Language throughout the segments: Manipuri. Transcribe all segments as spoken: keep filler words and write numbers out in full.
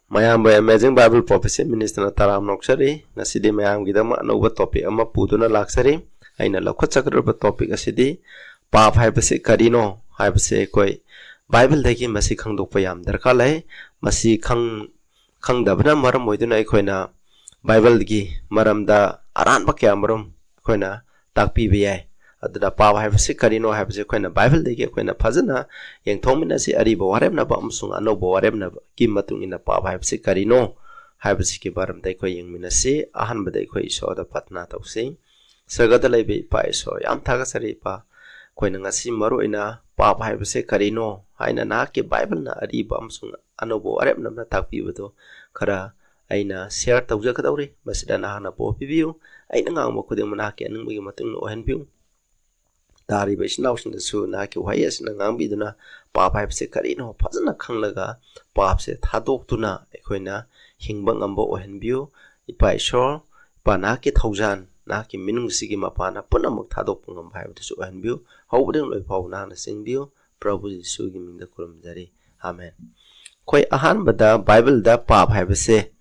ꯃꯌꯥꯝꯕꯨ Amazing Bible Prophecy Ministryꯅ ꯇꯔꯥꯝꯅ ꯑꯣꯛꯆꯔꯤ꯫ ꯉꯁꯤꯗꯤ ꯃꯌꯥꯝꯒꯤꯗꯃꯛ ꯑꯅꯧꯕ topic ꯑꯃ ꯄꯨꯗꯨꯅ ꯂꯥꯛꯆꯔꯤ꯫ ꯑꯩꯅ ꯂꯧꯈꯠꯆꯒꯗꯧꯔꯤꯕ topic ꯑꯁꯤꯗꯤ ꯄꯥꯞ ꯍꯥꯏꯕꯁꯤ ꯀꯔꯤꯅꯣ ꯍꯥꯏꯕꯁꯤ ꯑꯩꯈꯣꯏ Bibleꯗꯒꯤ ꯃꯁꯤ ꯈꯪꯗꯣꯛꯄ ꯌꯥꯝ ꯗꯔꯀꯥꯔ ꯂꯩ꯫ ꯃꯁꯤ ꯈꯪ-, ꯈꯪꯗꯕꯅ ꯃꯔꯝ ꯑꯣꯏꯗꯨꯅ ꯑꯩꯈꯣꯏꯅ Bibleꯒꯤ ꯃꯔꯝꯗ ꯑꯔꯥꯟꯕ ꯀꯌꯥ ꯃꯔꯨꯝ ꯑꯩꯈꯣꯏꯅ ꯇꯥꯛꯄꯤꯕ ꯌꯥꯏ꯫ ꯑꯗꯨꯅ ꯄꯥꯞ ꯍꯥꯏꯕꯁꯤ ꯀꯔꯤꯅꯣ ꯍꯥꯏꯕꯁꯤ ꯑꯩꯈꯣꯏꯅ Bibleꯗꯒꯤ ꯑꯩꯈꯣꯏꯅ ꯐꯖꯅ ꯌꯦꯡꯊꯣꯛꯃꯤꯟꯅꯁꯤ꯫ ꯑꯔꯤꯕ ꯋꯥꯔꯦꯞꯅꯕ ꯑꯃꯁꯨꯡ ꯑꯅꯧꯕ ꯋꯥꯔꯦꯞꯅꯕꯒꯤ ꯃꯇꯨꯡ ꯏꯟꯅ ꯄꯥꯞ ꯍꯥꯏꯕꯁꯤ ꯀꯔꯤꯅꯣ ꯍꯥꯏꯕꯁꯤꯒꯤ ꯃꯔꯝꯗ ꯑꯩꯈꯣꯏ ꯌꯦꯡꯃꯤꯟꯅꯁꯤ꯫ ꯑꯍꯥꯟꯕꯗ ꯑꯩꯈꯣꯏ ꯏꯁꯣꯔꯗ ꯄ꯭ꯔꯊꯅꯥ ꯇꯧꯁꯤ꯫ ꯁꯔꯒꯗ ꯂꯩꯕ ꯏꯄꯥ ꯏꯁꯣꯔ, ꯌꯥꯝ ꯊꯥꯒꯠꯆꯔꯤ ꯏꯄꯥ, ꯑꯩꯈꯣꯏꯅ ꯉꯁꯤ ꯃꯔꯨ ꯑꯣꯏꯅ ꯄꯥꯞ ꯍꯥꯏꯕꯁꯦ ꯀꯔꯤꯅꯣ ꯍꯥꯏꯅ ꯅꯍꯥꯛꯀꯤ Bibleꯅ ꯑꯔꯤꯕ ꯑꯃꯁꯨꯡ ꯑꯅꯧꯕ ꯋꯥꯔꯦꯞꯅꯕꯅ ꯇꯥꯛꯄꯤꯕꯗꯨ ꯈꯔ ꯑꯩꯅ share ꯇꯧꯖꯒꯗꯧꯔꯤ꯫ ꯃꯁꯤꯗ ꯅꯍꯥꯛꯅ ꯕꯣꯔ ꯄꯤꯕꯤꯌꯨ꯫ ꯑꯩꯅ ꯉꯥꯡꯕ ꯈꯨꯗꯤꯡꯃꯛ ꯅꯍꯥꯛꯀꯤ ꯑꯅꯤꯡꯕꯒꯤ ꯃꯇꯨꯡ ꯏꯟꯅ ꯑꯣꯏꯍꯟꯕꯤꯌꯨ꯫ ꯇꯥꯔꯤꯕ ꯏꯆꯤꯟ ꯏꯅꯥꯎꯁꯤꯡꯗꯁꯨ ꯅꯍꯥꯛꯀꯤ ꯋꯥꯍꯩ ꯑꯁꯤꯅ ꯉꯥꯡꯕꯤꯗꯨꯅ ꯄꯥꯞ ꯍꯥꯏꯕꯁꯦ ꯀꯔꯤꯅꯣ ꯐꯖꯅ ꯈꯪꯂꯒ ꯄꯥꯞꯁꯦ ꯊꯥꯗꯣꯛꯇꯨꯅ ꯑꯩꯈꯣꯏꯅ ꯍꯤꯡꯕ ꯉꯝꯕ ꯑꯣꯏꯍꯟꯕꯤꯌꯨ꯫ ꯏꯄꯥ ꯏꯁꯣꯔ, ꯏꯄꯥ ꯅꯍꯥꯛꯀꯤ ꯊꯧꯖꯥꯟ, ꯅꯍꯥꯛꯀꯤ ꯃꯤꯅꯨꯡꯁꯤꯒꯤ ꯃꯄꯥꯟꯅ ꯄꯨꯝꯅꯃꯛ ꯊꯥꯗꯣꯛꯄ ꯉꯝꯕ ꯍꯥꯏꯕꯗꯨꯁꯨ ꯑꯣꯏꯍꯟꯕꯤꯌꯨ꯫ ꯍꯧꯕꯗꯒꯤ ꯂꯣꯏ ꯐꯥꯎꯕ ꯅꯍꯥꯛꯅ ꯆꯦꯟꯕꯤꯌꯨ꯫ ꯄ꯭ꯔꯚꯨ ꯖꯤꯁꯨꯒꯤ ꯃꯤꯡꯗ ꯈꯨꯔꯨꯝꯖꯔꯤ꯫ ꯑꯥꯃꯦꯟ꯫ ꯑꯩꯈꯣꯏ ꯑꯍꯥꯟꯕꯗ Bibleꯗ ꯄꯥꯞ ꯍꯥꯏꯕꯁꯦ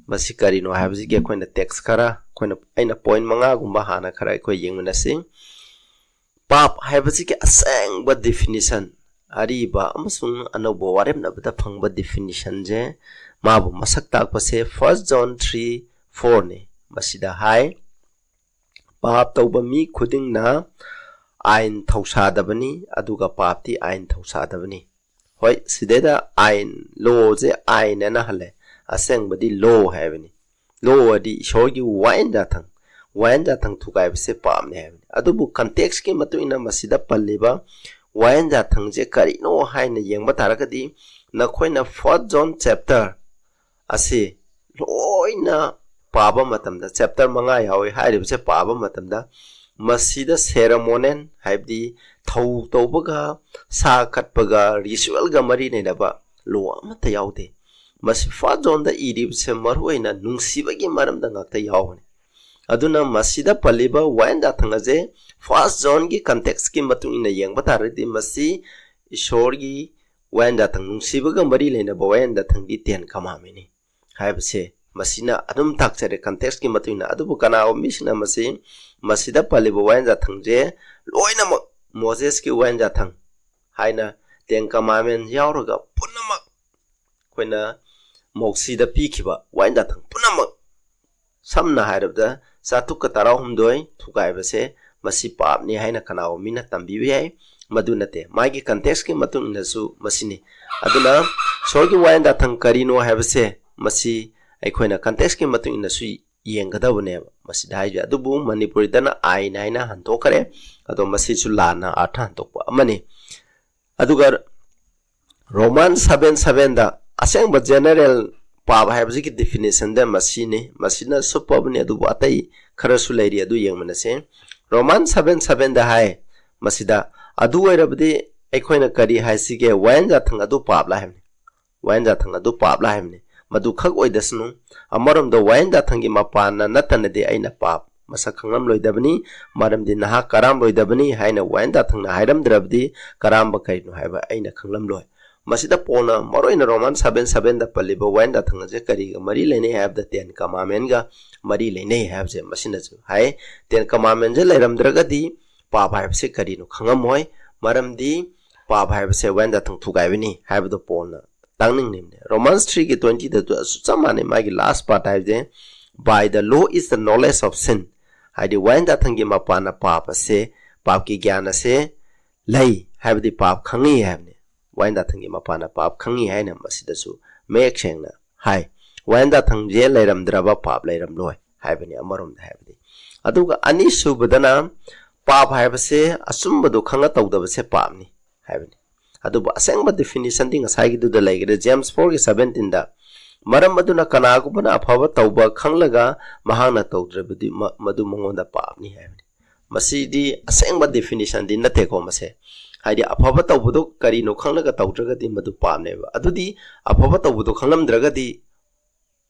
ꯃꯁꯤ ꯀꯔꯤꯅꯣ ꯍꯥꯏꯕꯁꯤꯒꯤ ꯑꯩꯈꯣꯏꯅ text ꯈꯔ, ꯑꯩꯈꯣꯏꯅ, ꯑꯩꯅ point ꯃꯉꯥꯒꯨꯝꯕ ꯍꯥꯟꯅ ꯈꯔ ꯑꯩꯈꯣꯏ ꯌꯦꯡꯃꯤꯟꯅꯁꯤ꯫ ꯄꯥꯞ ꯍꯥꯏꯕꯁꯤꯒꯤ ꯑꯁꯦꯡꯕ definition, ꯑꯔꯤꯕ ꯑꯃꯁꯨꯡ ꯑꯅꯧꯕ ꯋꯥꯔꯦꯞꯅꯕꯗ ꯐꯪꯕ definitionꯁꯦ ꯃꯥꯕꯨ ꯃꯁꯛ ꯇꯥꯛꯄꯁꯦ First John three fourꯅꯤ꯫ ꯃꯁꯤꯗ ꯍꯥꯏ, "ꯄꯥꯞ ꯇꯧꯕ ꯃꯤ ꯈꯨꯗꯤꯡꯅ ꯑꯥꯏꯟ ꯊꯧꯁꯥꯗꯕꯅꯤ, ꯑꯗꯨꯒ ꯄꯥꯞꯇꯤ ꯑꯥꯏꯟ ꯊꯧꯁꯥꯗꯕꯅꯤ"꯫ ꯍꯣꯏ, ꯁꯤꯗꯩꯗ ꯑꯥꯏꯟ, lawꯁꯦ ꯑꯥꯏꯟ ꯑꯅ ꯍꯜꯂꯦ, ꯑꯁꯦꯡꯕꯗꯤ law ꯍꯥꯏꯕꯅꯤ꯫ Law ꯑꯗꯤ ꯏꯁꯣꯔꯒꯤ ꯋꯥꯌꯦꯟ ꯌꯥꯊꯪ, ꯋꯥꯌꯦꯟ ꯌꯥꯊꯪ ꯊꯨꯒꯥꯏꯕꯁꯦ ꯄꯥꯞꯅꯤ ꯍꯥꯏꯕꯅꯤ꯫ ꯑꯗꯨꯕꯨ contextꯀꯤ ꯃꯇꯨꯡ ꯏꯟꯅ ꯃꯁꯤꯗ ꯄꯜꯂꯤꯕ ꯋꯥꯌꯦꯟ ꯌꯥꯊꯪꯁꯦ ꯀꯔꯤꯅꯣ ꯍꯥꯏꯅ ꯌꯦꯡꯕ ꯇꯥꯔꯒꯗꯤ, ꯅꯈꯣꯏꯅ First John chapter ꯑꯁꯤ ꯂꯣꯏꯅ ꯄꯥꯕ ꯃꯇꯝꯗ, chapter ꯃꯉꯥ ꯌꯥꯎꯏ ꯍꯥꯏꯔꯤꯕꯁꯦ ꯄꯥꯕ ꯃꯇꯝꯗ, ꯃꯁꯤꯗ ceremonial, ꯍꯥꯏꯕꯗꯤ ꯊꯧ ꯇꯧꯕꯒ, ꯁꯥ ꯀꯠꯄꯒ, ritualꯒ ꯃꯔꯤ ꯂꯩꯅꯕ law ꯑꯃꯠꯇ ꯌꯥꯎꯗꯦ꯫ ꯃꯁꯤ First Johnꯗ ꯏꯔꯤꯕꯁꯦ ꯃꯔꯨꯑꯣꯏꯅ ꯅꯨꯡꯁꯤꯕꯒꯤ ꯃꯔꯝꯗ ꯉꯥꯛꯇ ꯌꯥꯎꯕꯅꯤ꯫ ꯑꯗꯨꯅ ꯃꯁꯤꯗ ꯄꯜꯂꯤꯕ ꯋꯥꯌꯦꯟ ꯌꯥꯊꯪ ꯑꯁꯦ First Johnꯒꯤ contextꯀꯤ ꯃꯇꯨꯡ ꯏꯟꯅ ꯌꯦꯡꯕ ꯇꯥꯔꯒꯗꯤ, ꯃꯁꯤ ꯏꯁꯣꯔꯒꯤ ꯋꯥꯌꯦꯟ ꯖꯥꯊꯪ, ꯅꯨꯡꯁꯤꯕꯒ ꯃꯔꯤ ꯂꯩꯅꯕ ꯋꯥꯌꯦꯟ ꯖꯥꯊꯪꯗꯤ Ten Commandment ꯅꯤ ꯍꯥꯏꯕꯁꯦ ꯃꯁꯤꯅ ꯑꯗꯨꯝ ꯇꯥꯛꯆꯔꯦ context ꯀꯤ ꯃꯇꯨꯡ ꯏꯟꯅ꯫ ꯑꯗꯨꯕꯨ ꯀꯅꯥꯒꯨꯝꯕ ꯃꯤꯁꯤꯡꯅ ꯃꯁꯤ, ꯃꯁꯤꯗ ꯄꯜꯂꯤꯕ ꯋꯥꯌꯦꯟ ꯖꯥꯊꯪꯁꯦ ꯂꯣꯏꯅꯃꯛ ꯃꯣꯖꯦꯁꯀꯤ ꯋꯥꯌꯦꯟ ꯖꯥꯊꯪ ꯍꯥꯏꯅ Ten Commandment ꯌꯥꯎꯔꯒ ꯄꯨꯝꯅꯃꯛ ꯑꯩꯈꯣꯏꯅ ꯃꯣꯛꯁꯤꯗ ꯄꯤꯈꯤꯕ ꯋꯥꯌꯦꯟ ꯖꯥꯊꯪ ꯄꯨꯝꯅꯃꯛ, ꯁꯝꯅ ꯍꯥꯏꯔꯕꯗ ꯆꯥꯇ꯭ꯔꯨꯛꯀ ꯇꯔꯥꯍꯨꯝꯗꯣꯏ ꯊꯨꯒꯥꯏꯕꯁꯦ ꯃꯁꯤ ꯄꯥꯞꯅꯤ ꯍꯥꯏꯅ ꯀꯅꯥꯒꯨꯝꯕ ꯃꯤꯅ ꯇꯝꯕꯤꯕ ꯌꯥꯏ꯫ ꯃꯗꯨ ꯅꯠꯇꯦ, ꯃꯥꯒꯤ context ꯀꯤ ꯃꯇꯨꯡ ꯏꯟꯅꯁꯨ ꯃꯁꯤꯅꯤ꯫ ꯑꯗꯨꯅ ꯏꯁꯣꯔꯒꯤ ꯋꯥꯌꯦꯟ ꯖꯥꯊꯪ ꯀꯔꯤꯅꯣ ꯍꯥꯏꯕꯁꯦ ꯃꯁꯤ ꯑꯩꯈꯣꯏꯅ context ꯀꯤ ꯃꯇꯨꯡ ꯏꯟꯅꯁꯨ ꯌꯦꯡꯒꯗꯕꯅꯦꯕ ꯃꯁꯤꯗ ꯍꯥꯏꯁꯦ꯫ ꯑꯗꯨꯕꯨ ꯃꯅꯤꯄꯨꯔꯤꯗꯅ ꯑꯥꯏꯟ ꯍꯥꯏꯅ ꯍꯟꯗꯣꯛꯈ꯭ꯔꯦ꯫ ꯑꯗꯣ ꯃꯁꯤꯁꯨ ꯂꯥꯟꯅ ꯑꯥꯔꯊ ꯍꯟꯗꯣꯛꯄ ꯑꯃꯅꯤ꯫ ꯑꯗꯨꯒ Roman seven seven ꯗ ꯑꯁꯦꯡꯕ general ꯄꯥꯞ ꯍꯥꯏꯕꯁꯤꯒꯤ definition ꯗ ꯃꯁꯤꯅꯤ꯫ ꯃꯁꯤꯅ ꯁꯨꯞꯄꯕꯅꯤ, ꯑꯗꯨꯕꯨ ꯑꯇꯩ ꯈꯔꯁꯨ ꯂꯩꯔꯤ, ꯑꯗꯨ ꯌꯦꯡꯃꯤꯟꯅꯁꯦ꯫ Roman seven seven ꯗ ꯍꯥꯏ ꯃꯁꯤꯗ, ꯑꯗꯨ ꯑꯣꯏꯔꯕꯗꯤ ꯑꯩꯈꯣꯏꯅ ꯀꯔꯤ ꯍꯥꯏꯁꯤꯒꯦ? ꯋꯥꯌꯦꯟ ꯖꯥꯊꯪ ꯑꯗꯨ ꯄꯥꯞꯂ ꯍꯥꯏꯕꯅꯤ꯫ ꯋꯥꯌꯦꯟ ꯖꯥꯊꯪ ꯑꯗꯨ ꯄꯥꯞꯂ ꯍꯥꯏꯕꯅꯤ꯫ ꯃꯗꯨ ꯈꯛ ꯑꯣꯏꯗꯁꯅꯨ, ꯑꯃꯔꯣꯝꯗ ꯋꯥꯌꯦꯟ ꯖꯥꯊꯪꯒꯤ ꯃꯄꯥꯟꯅ ꯅꯠꯇꯅꯗꯤ ꯑꯩꯅ ꯄꯥꯞ ꯃꯁꯛ ꯈꯪꯂꯝꯂꯣꯏꯗꯕꯅꯤ, ꯃꯔꯝꯗꯤ ꯅꯍꯥꯛ ꯀꯔꯥꯝꯂꯣꯏꯗꯕꯅꯤ ꯍꯥꯏꯅ ꯋꯥꯌꯦꯟ ꯖꯥꯊꯪꯅ ꯍꯥꯏꯔꯝꯗ꯭ꯔꯕꯗꯤ ꯀꯔꯥꯝꯕ ꯀꯔꯤꯅꯣ ꯍꯥꯏꯕ ꯑꯩꯅ ꯈꯪꯂꯝꯂꯣꯏ꯫ ꯃꯁꯤꯗ ꯄꯣꯜꯅ ꯃꯔꯨꯑꯣꯏꯅ Roman seven seven ꯗ ꯄꯜꯂꯤꯕ ꯋꯥꯌꯦꯟ ꯖꯥꯊꯪ ꯑꯁꯤ ꯀꯔꯤꯒ ꯃꯔꯤ ꯂꯩꯅꯩ ꯍꯥꯏꯕꯗ Ten Commandment ꯒ ꯃꯔꯤ ꯂꯩꯅꯩ ꯍꯥꯏꯕꯁꯦ ꯃꯁꯤꯅꯁꯨ ꯍꯥꯏ꯫ Ten Commandment ꯁꯦ ꯂꯩꯔꯝꯗ꯭ꯔꯒꯗꯤ ꯄꯥꯞ ꯍꯥꯏꯕꯁꯦ ꯀꯔꯤꯅꯣ ꯈꯪꯉꯝꯃꯣꯏ, ꯃꯔꯝꯗꯤ ꯄꯥꯞ ꯍꯥꯏꯕꯁꯦ ꯋꯥꯌꯦꯟ ꯖꯥꯊꯪ ꯊꯨꯒꯥꯏꯕꯅꯤ ꯍꯥꯏꯕꯗꯣ ꯄꯣꯜꯅ ꯇꯥꯛꯅꯤꯡꯂꯤꯕꯅꯤ꯫ Romans three ꯒꯤ twenty ꯗꯁꯨ ꯑꯁꯨ ꯆꯞ ꯃꯥꯟꯅꯩ, ꯃꯥꯒꯤ last part ꯍꯥꯏꯕꯁꯦ, "By the law is the knowledge of sin", ꯍꯥꯏꯗꯤ ꯋꯥꯌꯦꯟ ꯖꯥꯊꯪꯒꯤ ꯃꯄꯥꯟꯅ ꯄꯥꯞ ꯑꯁꯦ, ꯄꯥꯞꯀꯤ ꯒ꯭ꯌꯥꯟ ꯑꯁꯦ ꯂꯩ, ꯍꯥꯏꯕꯗꯤ ꯄꯥꯞ ꯈꯪꯉꯤ ꯍꯥꯏꯕꯅꯤ꯫ ꯋꯥꯌꯦꯟ ꯖꯥꯊꯪꯒꯤ ꯃꯄꯥꯟꯅ ꯄꯥꯞ ꯈꯪꯉꯤ ꯍꯥꯏꯅ ꯃꯁꯤꯗꯁꯨ ꯃꯌꯦꯛ ꯁꯦꯡꯅ ꯍꯥꯏ꯫ ꯋꯥꯌꯦꯟ ꯖꯥꯊꯪꯁꯦ ꯂꯩꯔꯝꯗ꯭ꯔꯕ ꯄꯥꯞ ꯂꯩꯔꯝꯂꯣꯏ ꯍꯥꯏꯕꯅꯤ ꯑꯃꯔꯣꯝꯗ ꯍꯥꯏꯕꯗꯤ꯫ ꯑꯗꯨꯒ ꯑꯅꯤꯁꯨꯕꯗꯅ ꯄꯥꯞ ꯍꯥꯏꯕꯁꯦ ꯑꯆꯨꯝꯕꯗꯨ ꯈꯪꯉ ꯇꯧꯗꯕꯁꯦ ꯄꯥꯞꯅꯤ ꯍꯥꯏꯕꯅꯤ꯫ ꯑꯗꯨꯕꯨ ꯑꯁꯦꯡꯕ definition ꯗꯤ ꯉꯁꯥꯏꯒꯤꯗꯨꯗ ꯂꯩꯈ꯭ꯔꯦ, James four ꯒꯤ seventeen ꯗ, "ꯃꯔꯝ ꯑꯗꯨꯅ ꯀꯅꯥꯒꯨꯝꯕꯅ ꯑꯐꯕ ꯇꯧꯕ ꯈꯪꯂꯒ ꯃꯍꯥꯛꯅ ꯇꯧꯗ꯭ꯔꯕꯗꯤ ꯃ-, ꯃꯗꯨ ꯃꯉꯣꯟꯗ ꯄꯥꯞꯅꯤ" ꯍꯥꯏꯕꯅꯤ꯫ ꯃꯁꯤꯗꯤ ꯑꯁꯦꯡꯕ definition ꯗꯤ ꯅꯠꯇꯦꯀꯣ ꯃꯁꯦ꯫ ꯍꯥꯏꯗꯤ ꯑꯐꯕ ꯇꯧꯕꯗꯣ ꯀꯔꯤꯅꯣ ꯈꯪꯂꯒ ꯇꯧꯗ꯭ꯔꯒꯗꯤ ꯃꯗꯨ ꯄꯥꯞꯅꯦꯕ꯫ ꯑꯗꯨꯗꯤ ꯑꯐꯕ ꯇꯧꯕꯗꯣ ꯈꯪꯂꯝꯗ꯭ꯔꯒꯗꯤ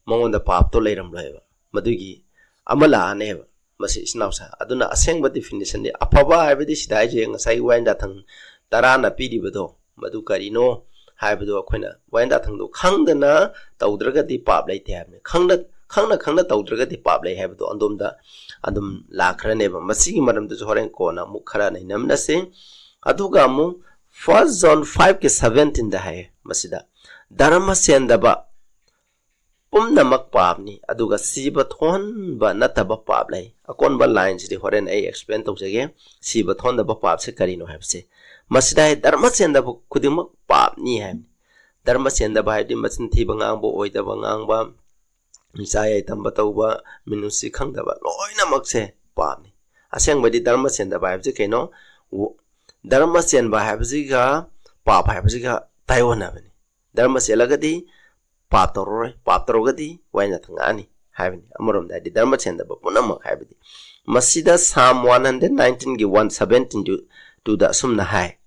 ꯃꯉꯣꯟꯗ ꯄꯥꯞꯇꯣ ꯂꯩꯔꯝꯂꯣꯏꯕ꯫ ꯃꯗꯨꯒꯤ ꯑꯃ ꯂꯥꯛꯑꯅꯦꯕ꯫ ꯃꯁꯤ ꯏꯆꯤꯟ ꯏꯅꯥꯎꯁꯦ꯫ ꯑꯗꯨꯅ ꯑꯁꯦꯡꯕ definition ꯗꯤ ꯑꯐꯕ ꯍꯥꯏꯕꯗꯤ ꯁꯤꯗ ꯍꯥꯏꯁꯦ ꯉꯁꯥꯏꯒꯤ ꯋꯥꯌꯦꯟ ꯖꯥꯊꯪ ꯇꯔꯥꯅ ꯄꯤꯔꯤꯕꯗꯣ ꯃꯗꯨ ꯀꯔꯤꯅꯣ? ꯍꯥꯏꯕꯗꯣ ꯑꯩꯈꯣꯏꯅ ꯋꯥꯌꯦꯟ ꯌꯥꯊꯪꯗꯣ ꯈꯪꯗꯅ ꯇꯧꯗ꯭ꯔꯒꯗꯤ ꯄꯥꯞ ꯂꯩꯇꯦ ꯍꯥꯏꯕꯅꯤ꯫ ꯈꯪꯅ ꯈꯪꯅ ꯈꯪꯅ ꯇꯧꯗ꯭ꯔꯒꯗꯤ ꯄꯥꯞ ꯂꯩ ꯍꯥꯏꯕꯗꯣ ꯑꯗꯣꯝꯗ ꯑꯗꯨꯝ ꯂꯥꯛꯈ꯭ꯔꯅꯦꯕ꯫ ꯃꯁꯤꯒꯤ ꯃꯔꯝꯗꯁꯨ ꯍꯣꯔꯦꯟ ꯀꯣꯟꯅ ꯑꯃꯨꯛ ꯈꯔ ꯅꯩꯅꯃꯤꯟꯅꯁꯤ꯫ ꯑꯗꯨꯒ ꯑꯃꯨꯛ First John five ꯀꯤ seventeen ꯗ ꯍꯥꯏꯌꯦ, ꯃꯁꯤꯗ ꯙꯔꯃ ꯆꯦꯟꯗꯕ ꯄꯨꯝꯅꯃꯛ ꯄꯥꯞꯅꯤ, ꯑꯗꯨꯒ ꯁꯤꯕ ꯊꯣꯛꯍꯟꯕ ꯅꯠꯇꯕ ꯄꯥꯞ ꯂꯩ꯫ ꯑꯀꯣꯟꯕ ꯂꯥꯏꯟꯁꯤꯗꯤ ꯍꯣꯔꯦꯟ ꯑꯩ ꯑꯦꯛꯁꯄ꯭ꯂꯦꯟ ꯇꯧꯖꯒꯦ, ꯁꯤꯕ ꯊꯣꯛꯍꯟꯗꯕ ꯄꯥꯞꯁꯦ ꯀꯔꯤꯅꯣ ꯍꯥꯏꯕꯁꯦ꯫ ꯃꯁꯤꯗ ꯍꯥꯏ, ꯙꯔꯃ ꯆꯦꯟꯗꯕ ꯈꯨꯗꯤꯡꯃꯛ ꯄꯥꯞꯅꯤ ꯍꯥꯏꯕꯅꯤ꯫ ꯙꯔꯃ ꯆꯦꯟꯗꯕ ꯍꯥꯏꯕꯗꯤ ꯃꯆꯤꯟ ꯊꯤꯕ ꯉꯥꯡꯕ, ꯑꯣꯏꯗꯕ ꯉꯥꯡꯕ, ꯃꯤꯆꯥ ꯌꯥꯏ ꯇꯝꯕ ꯇꯧꯕ, ꯃꯤꯅꯨꯡꯁꯤ ꯈꯪꯗꯕ, ꯂꯣꯏꯅꯃꯛꯁꯦ ꯄꯥꯞꯅꯤ꯫ ꯑꯁꯦꯡꯕꯗꯤ ꯙꯔꯃ ꯆꯦꯟꯗꯕ ꯍꯥꯏꯕꯁꯤ ꯀꯩꯅꯣ? ꯙꯔꯃ ꯆꯦꯟꯕ ꯍꯥꯏꯕꯁꯤꯒ ꯄꯥꯞ ꯍꯥꯏꯕꯁꯤꯒ ꯇꯥꯏꯑꯣꯟꯅꯕꯅꯤ꯫ ꯙꯔꯃ ꯆꯦꯜꯂꯒꯗꯤ ꯄꯥꯞ ꯇꯧꯔꯔꯣꯏ, ꯄꯥꯞ ꯇꯧꯔꯒꯗꯤ ꯋꯥꯌꯦꯟ ꯌꯥꯊꯪ ꯂꯥꯛꯑꯅꯤ ꯍꯥꯏꯕꯅꯤ꯫ ꯑꯃꯔꯣꯝꯗ ꯍꯥꯏꯗꯤ ꯙꯔꯃ ꯆꯦꯟꯗꯕ ꯄꯨꯝꯅꯃꯛ ꯍꯥꯏꯕꯗꯤ꯫ ꯃꯁꯤꯗ Psalm one hundred nineteen ꯒꯤ one seventeen ꯇꯨꯗ ꯑꯁꯨꯝꯅ ꯍꯥꯏ,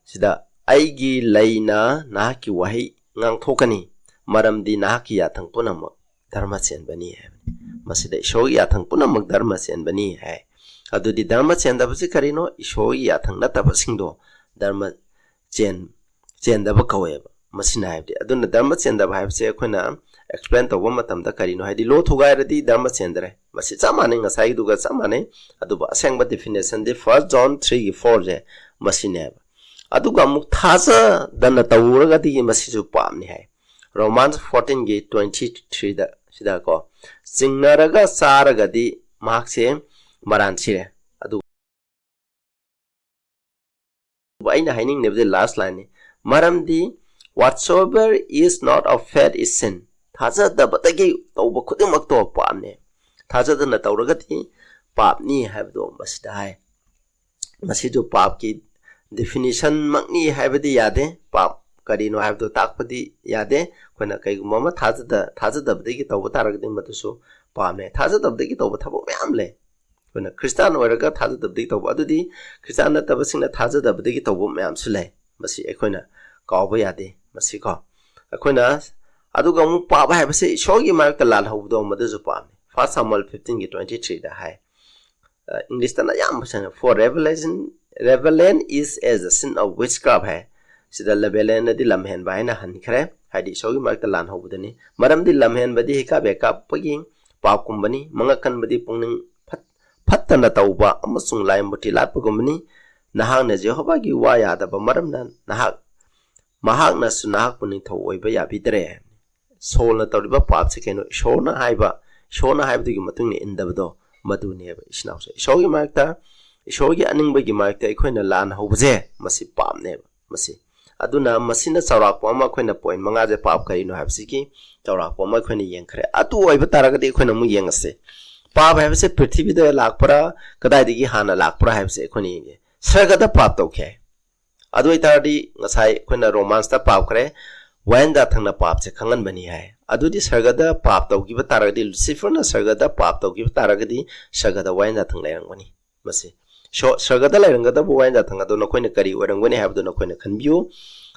ꯁꯤꯗ, "ꯑꯩꯒꯤ ꯂꯩꯅ ꯅꯍꯥꯛꯀꯤ ꯋꯥꯍꯩ ꯉꯥꯡꯊꯣꯛꯀꯅꯤ, ꯃꯔꯝꯗꯤ ꯅꯍꯥꯛꯀꯤ ꯌꯥꯊꯪ ꯄꯨꯝꯅꯃꯛ ꯙꯔꯃ ꯆꯦꯟꯕꯅꯤ" ꯍꯥꯏꯕꯅꯤ꯫ ꯃꯁꯤꯗ ꯏꯁꯣꯔꯒꯤ ꯌꯥꯊꯪ ꯄꯨꯝꯅꯃꯛ ꯙꯔꯃ ꯆꯦꯟꯕꯅꯤ ꯍꯥꯏ꯫ ꯑꯗꯨꯗꯤ ꯙꯔꯃ ꯆꯦꯟꯗꯕꯁꯤ ꯀꯔꯤꯅꯣ? ꯏꯁꯣꯔꯒꯤ ꯌꯥꯊꯪ ꯅꯠꯇꯕꯁꯤꯡꯗꯣ ꯙꯔꯃ ꯆꯦꯟ ꯆꯦꯟꯗꯕ ꯀꯧꯋꯦꯕ꯫ ꯃꯁꯤꯅ ꯍꯥꯏꯕꯗꯤ, ꯑꯗꯨꯅ ꯙꯔꯃ ꯆꯦꯟꯗꯕ ꯍꯥꯏꯕꯁꯦ ꯑꯩꯈꯣꯏꯅ ꯑꯦꯛꯁꯄ꯭ꯂꯦꯟ ꯇꯧꯕ ꯃꯇꯝꯗ ꯀꯔꯤꯅꯣ ꯍꯥꯏꯗꯤ, ꯂꯣ ꯊꯨꯒꯥꯏꯔꯗꯤ ꯙꯔꯃ ꯆꯦꯟꯗ꯭ꯔꯦ꯫ ꯃꯁꯤ ꯆꯞ ꯃꯥꯟꯅꯩ, ꯉꯁꯥꯏꯒꯤꯗꯨꯒ ꯆꯞ ꯃꯥꯟꯅꯩ꯫ ꯑꯗꯨꯕꯨ ꯑꯁꯦꯡꯕ ꯗꯤꯐꯤꯅꯦꯁꯟꯗꯤ First John three ꯒꯤ four ꯁꯦ ꯃꯁꯤꯅꯦꯕ꯫ ꯑꯗꯨꯒ ꯑꯃꯨꯛ ꯊꯥꯖꯗꯅ ꯇꯧꯔꯒꯗꯤ ꯃꯁꯤꯁꯨ ꯄꯥꯞꯅꯤ ꯍꯥꯏ꯫ Romans fourteen ꯒꯤ twenty three ꯗ, ꯁꯤꯗ ꯀꯣ, "ꯆꯤꯡꯅꯔꯒ ꯆꯥꯔꯒꯗꯤ ꯃꯍꯥꯛꯁꯦ ꯃꯔꯥꯟ ꯁꯤꯔꯦ"꯫ ꯑꯗꯨ ꯑꯩꯅ ꯍꯥꯏꯅꯤꯡꯂꯤꯕꯗꯤ ꯂꯥꯁ ꯂꯥꯏꯟꯅꯤ꯫ ꯃꯔꯝꯗꯤ "Whatsoever is not of faith is sin." ꯊꯥꯖꯗꯕꯗꯒꯤ ꯇꯧꯕ ꯈꯨꯗꯤꯡꯃꯛꯇꯣ ꯄꯥꯞꯅꯤ꯫ ꯊꯥꯖꯗꯅ ꯇꯧꯔꯒꯗꯤ ꯄꯥꯞꯅꯤ ꯍꯥꯏꯕꯗꯣ ꯃꯁꯤꯗ ꯍꯥꯏ꯫ ꯃꯁꯤꯗꯨ ꯄꯥꯞꯀꯤ ꯗꯤꯐꯤꯅꯤꯁꯟꯃꯛꯅꯤ ꯍꯥꯏꯕꯗꯤ ꯌꯥꯗꯦ꯫ ꯄꯥꯞ ꯀꯔꯤꯅꯣ ꯍꯥꯏꯕꯗꯨ ꯇꯥꯛꯄꯗꯤ ꯌꯥꯗꯦ꯫ ꯑꯩꯈꯣꯏꯅ ꯀꯩꯒꯨꯝꯕ ꯑꯃ ꯊꯥꯖꯗ-, ꯊꯥꯖꯗꯕꯗꯒꯤ ꯇꯧꯕ ꯇꯥꯔꯒꯗꯤ ꯃꯗꯨꯁꯨ ꯄꯥꯞꯅꯦ꯫ ꯊꯥꯖꯗꯕꯗꯒꯤ ꯇꯧꯕ ꯊꯕꯛ ꯃꯌꯥꯝ ꯂꯩ꯫ ꯑꯩꯈꯣꯏꯅ ꯈ꯭ꯔꯤꯁꯇꯥꯟ ꯑꯣꯏꯔꯒ ꯊꯥꯖꯗꯕꯗꯒꯤ ꯇꯧꯕ, ꯑꯗꯨꯗꯤ ꯈ꯭ꯔꯤꯁꯇꯥꯟ ꯅꯠꯇꯕꯁꯤꯡꯅ ꯊꯥꯖꯗꯕꯗꯒꯤ ꯇꯧꯕ ꯃꯌꯥꯝꯁꯨ ꯂꯩ꯫ ꯃꯁꯤ ꯑꯩꯈꯣꯏꯅ ꯀꯥꯎꯕ ꯌꯥꯗꯦ꯫ ꯃꯁꯤꯀꯣ, ꯑꯩꯈꯣꯏꯅ, ꯑꯗꯨꯒ ꯑꯃꯨꯛ ꯄꯥꯞ ꯍꯥꯏꯕꯁꯦ ꯏꯁꯣꯔꯒꯤ ꯃꯔꯛꯇ ꯂꯥꯜꯍꯧꯕꯗꯣ, ꯃꯗꯨꯁꯨ ꯄꯥꯞꯅꯤ꯫ First Samuel fifteen ꯒꯤ twenty three ꯗ ꯍꯥꯏ꯫ ꯑ, ꯏꯪꯂꯤꯁꯇꯅ ꯑꯌꯥꯝꯕ ꯁꯟꯅ, "For rebellion, rebellion is as the sin of witchcraft" ꯍꯥꯏ꯫ ꯁꯤꯗ ꯂꯦꯕꯦꯂꯦꯟꯅꯗꯤ ꯂꯝꯍꯦꯟꯕ ꯍꯥꯏꯅ ꯍꯟꯈ꯭ꯔꯦ, ꯍꯥꯏꯗꯤ ꯏꯁꯣꯔꯒꯤ ꯃꯔꯛꯇ ꯂꯥꯟ ꯍꯧꯕꯗꯅꯤ꯫ ꯃꯔꯝꯗꯤ ꯂꯝꯍꯦꯟꯕꯗꯤ ꯍꯤꯀꯥꯞ ꯍꯦꯛꯀꯥꯞꯄꯒꯤ ꯄꯥꯞꯀꯨꯝꯕꯅꯤ, ꯃꯉꯛ ꯀꯟꯕꯗꯤ ꯄꯨꯛꯅꯤꯡ ꯐꯠ-, ꯐꯠꯇꯅ ꯇꯧꯕ ꯑꯃꯁꯨꯡ ꯂꯥꯏ ꯃꯨꯔꯇꯤ ꯂꯥꯠꯄꯒꯨꯝꯕꯅꯤ꯫ ꯅꯍꯥꯛꯅ ꯖꯦꯍꯣꯚꯥꯒꯤ ꯋꯥ ꯌꯥꯗꯕ ꯃꯔꯝꯅ ꯅꯍꯥꯛ, ꯃꯍꯥꯛꯅꯁꯨ ꯅꯍꯥꯛꯄꯨ ꯅꯤꯡꯊꯧ ꯑꯣꯏꯕ ꯌꯥꯕꯤꯗ꯭ꯔꯦ꯫ ꯁꯣꯜꯅ ꯇꯧꯔꯤꯕ ꯄꯥꯞꯁꯦ ꯀꯩꯅꯣ? ꯏꯁꯣꯔꯅ ꯍꯥꯏꯕ, ꯏꯁꯣꯔꯅ ꯍꯥꯏꯕꯗꯨꯒꯤ ꯃꯇꯨꯡ ꯏꯟꯅ ꯏꯟꯗꯕꯗꯣ, ꯃꯗꯨꯅꯦꯕ ꯏꯆꯤꯟ ꯏꯅꯥꯎꯁꯦ꯫ ꯏꯁꯣꯔꯒꯤ ꯃꯔꯛꯇ, ꯏꯁꯣꯔꯒꯤ ꯑꯅꯤꯡꯕꯒꯤ ꯃꯔꯛꯇ ꯑꯩꯈꯣꯏꯅ ꯂꯥꯟꯅ ꯍꯧꯕꯁꯦ, ꯃꯁꯤ ꯄꯥꯞꯅꯦꯕ, ꯃꯁꯤ꯫ ꯑꯗꯨꯅ ꯃꯁꯤꯅ ꯆꯥꯎꯔꯥꯛꯄ ꯑꯃ, ꯑꯩꯈꯣꯏꯅ ꯄꯣꯏꯟ ꯃꯉꯥꯁꯦ, ꯄꯥꯞ ꯀꯔꯤꯅꯣ ꯍꯥꯏꯕꯁꯤꯒꯤ ꯆꯥꯎꯔꯥꯛꯄ ꯑꯃ ꯑꯩꯈꯣꯏꯅ ꯌꯦꯡꯈ꯭ꯔꯦ꯫ ꯑꯗꯨ ꯑꯣꯏꯕ ꯇꯥꯔꯒꯗꯤ ꯑꯩꯈꯣꯏꯅ ꯑꯃꯨꯛ ꯌꯦꯡꯉꯁꯦ, ꯄꯥꯞ ꯍꯥꯏꯕꯁꯦ ꯄ꯭ꯔꯤꯊꯤꯕꯤꯗ ꯂꯥꯛꯄ꯭ꯔꯥ, ꯀꯗꯥꯏꯗꯒꯤ ꯍꯥꯟꯅ ꯂꯥꯛꯄ꯭ꯔꯥ ꯍꯥꯏꯕꯁꯦ ꯑꯩꯈꯣꯏꯅ ꯌꯦꯡꯒꯦ꯫ ꯁꯔꯒꯗ ꯄꯥꯞ ꯇꯧꯈꯤ ꯍꯥꯏ꯫ ꯑꯗꯨ ꯑꯣꯏꯇꯥꯔꯗꯤ ꯉꯁꯥꯏ ꯑꯩꯈꯣꯏꯅ ꯔꯣꯃꯥꯟꯁꯇ ꯄꯥꯞꯈ꯭ꯔꯦ, ꯋꯥꯌꯦꯟ ꯖꯥꯊꯪꯅ ꯄꯥꯞꯁꯦ ꯈꯪꯍꯟꯕꯅꯤ ꯍꯥꯏ꯫ ꯑꯗꯨꯗꯤ ꯁꯔꯒꯗ ꯄꯥꯞ ꯇꯧꯈꯤꯕ ꯇꯥꯔꯒꯗꯤ, ꯂꯨꯁꯤꯐꯔꯅ ꯁꯔꯒꯗ ꯄꯥꯞ ꯇꯧꯈꯤꯕ ꯇꯥꯔꯒꯗꯤ, ꯁꯔꯒꯗ ꯋꯥꯌꯦꯟ ꯖꯥꯊꯪ ꯂꯩꯔꯝꯒꯅꯤ꯫ ꯃꯁꯤ ꯁꯣ-, ꯁꯔꯒꯗ ꯂꯩꯔꯝꯒꯗꯕ ꯋꯥꯌꯦꯟ ꯖꯥꯊꯪ ꯑꯗꯣ ꯅꯈꯣꯏꯅ ꯀꯔꯤ ꯑꯣꯏꯔꯝꯒꯅꯤ ꯍꯥꯏꯕꯗꯨ ꯅꯈꯣꯏꯅ ꯈꯟꯕꯤꯌꯨ꯫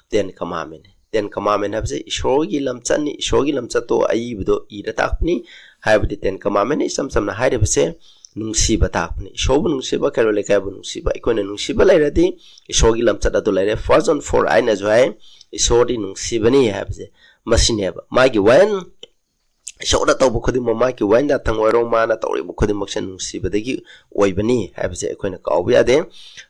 ꯇꯦꯟ ꯀꯃꯥꯟꯃꯦꯟ꯫ ꯇꯦꯟ ꯀꯃꯥꯟꯃꯦꯟ ꯍꯥꯏꯕꯁꯦ ꯏꯁꯣꯔꯒꯤ ꯂꯝꯆꯠꯅꯤ, ꯏꯁꯣꯔꯒꯤ ꯂꯝꯆꯠꯇꯣ ꯑꯏꯕꯗꯣ ꯏꯔ ꯇꯥꯛꯄꯅꯤ꯫ ꯍꯥꯏꯕꯗꯤ ꯇꯦꯟ ꯀꯃꯥꯟꯃꯦꯟꯅ ꯏꯆꯝ ꯆꯝꯅ ꯍꯥꯏꯔꯤꯕꯁꯦ ꯅꯨꯡꯁꯤꯕ ꯇꯥꯛꯄꯅꯤ꯫ ꯏꯁꯣꯔꯕꯨ ꯅꯨꯡꯁꯤꯕ, ꯀꯩꯔꯣꯜ ꯂꯩꯀꯥꯏꯕꯨ ꯅꯨꯡꯁꯤꯕ, ꯑꯩꯈꯣꯏꯅ ꯅꯨꯡꯁꯤꯕ ꯂꯩꯔꯗꯤ ꯏꯁꯣꯔꯒꯤ ꯂꯝꯆꯠ ꯑꯗꯨ ꯂꯩꯔꯦ꯫ First John four ꯑꯩꯅꯁꯨ ꯍꯥꯏ, ꯏꯁꯣꯔꯗꯤ ꯅꯨꯡꯁꯤꯕꯅꯤ ꯍꯥꯏꯕꯁꯦ ꯃꯁꯤꯅꯦꯕ꯫ ꯃꯥꯒꯤ ꯋꯥꯌꯦꯟ ꯏꯁꯣꯔꯅ ꯇꯧꯕ ꯈꯨꯗꯤꯡꯃꯛ, ꯃꯥꯒꯤ ꯋꯥꯌꯦꯟ ꯖꯥꯊꯪ ꯑꯣꯏꯔꯣ, ꯃꯥꯅ ꯇꯧꯔꯤꯕ ꯈꯨꯗꯤꯡꯃꯛꯁꯦ ꯅꯨꯡꯁꯤꯕꯗꯒꯤ ꯑꯣꯏꯕꯅꯤ ꯍꯥꯏꯕꯁꯦ ꯑꯩꯈꯣꯏꯅ ꯀꯥꯎꯕ ꯌꯥꯗꯦ꯫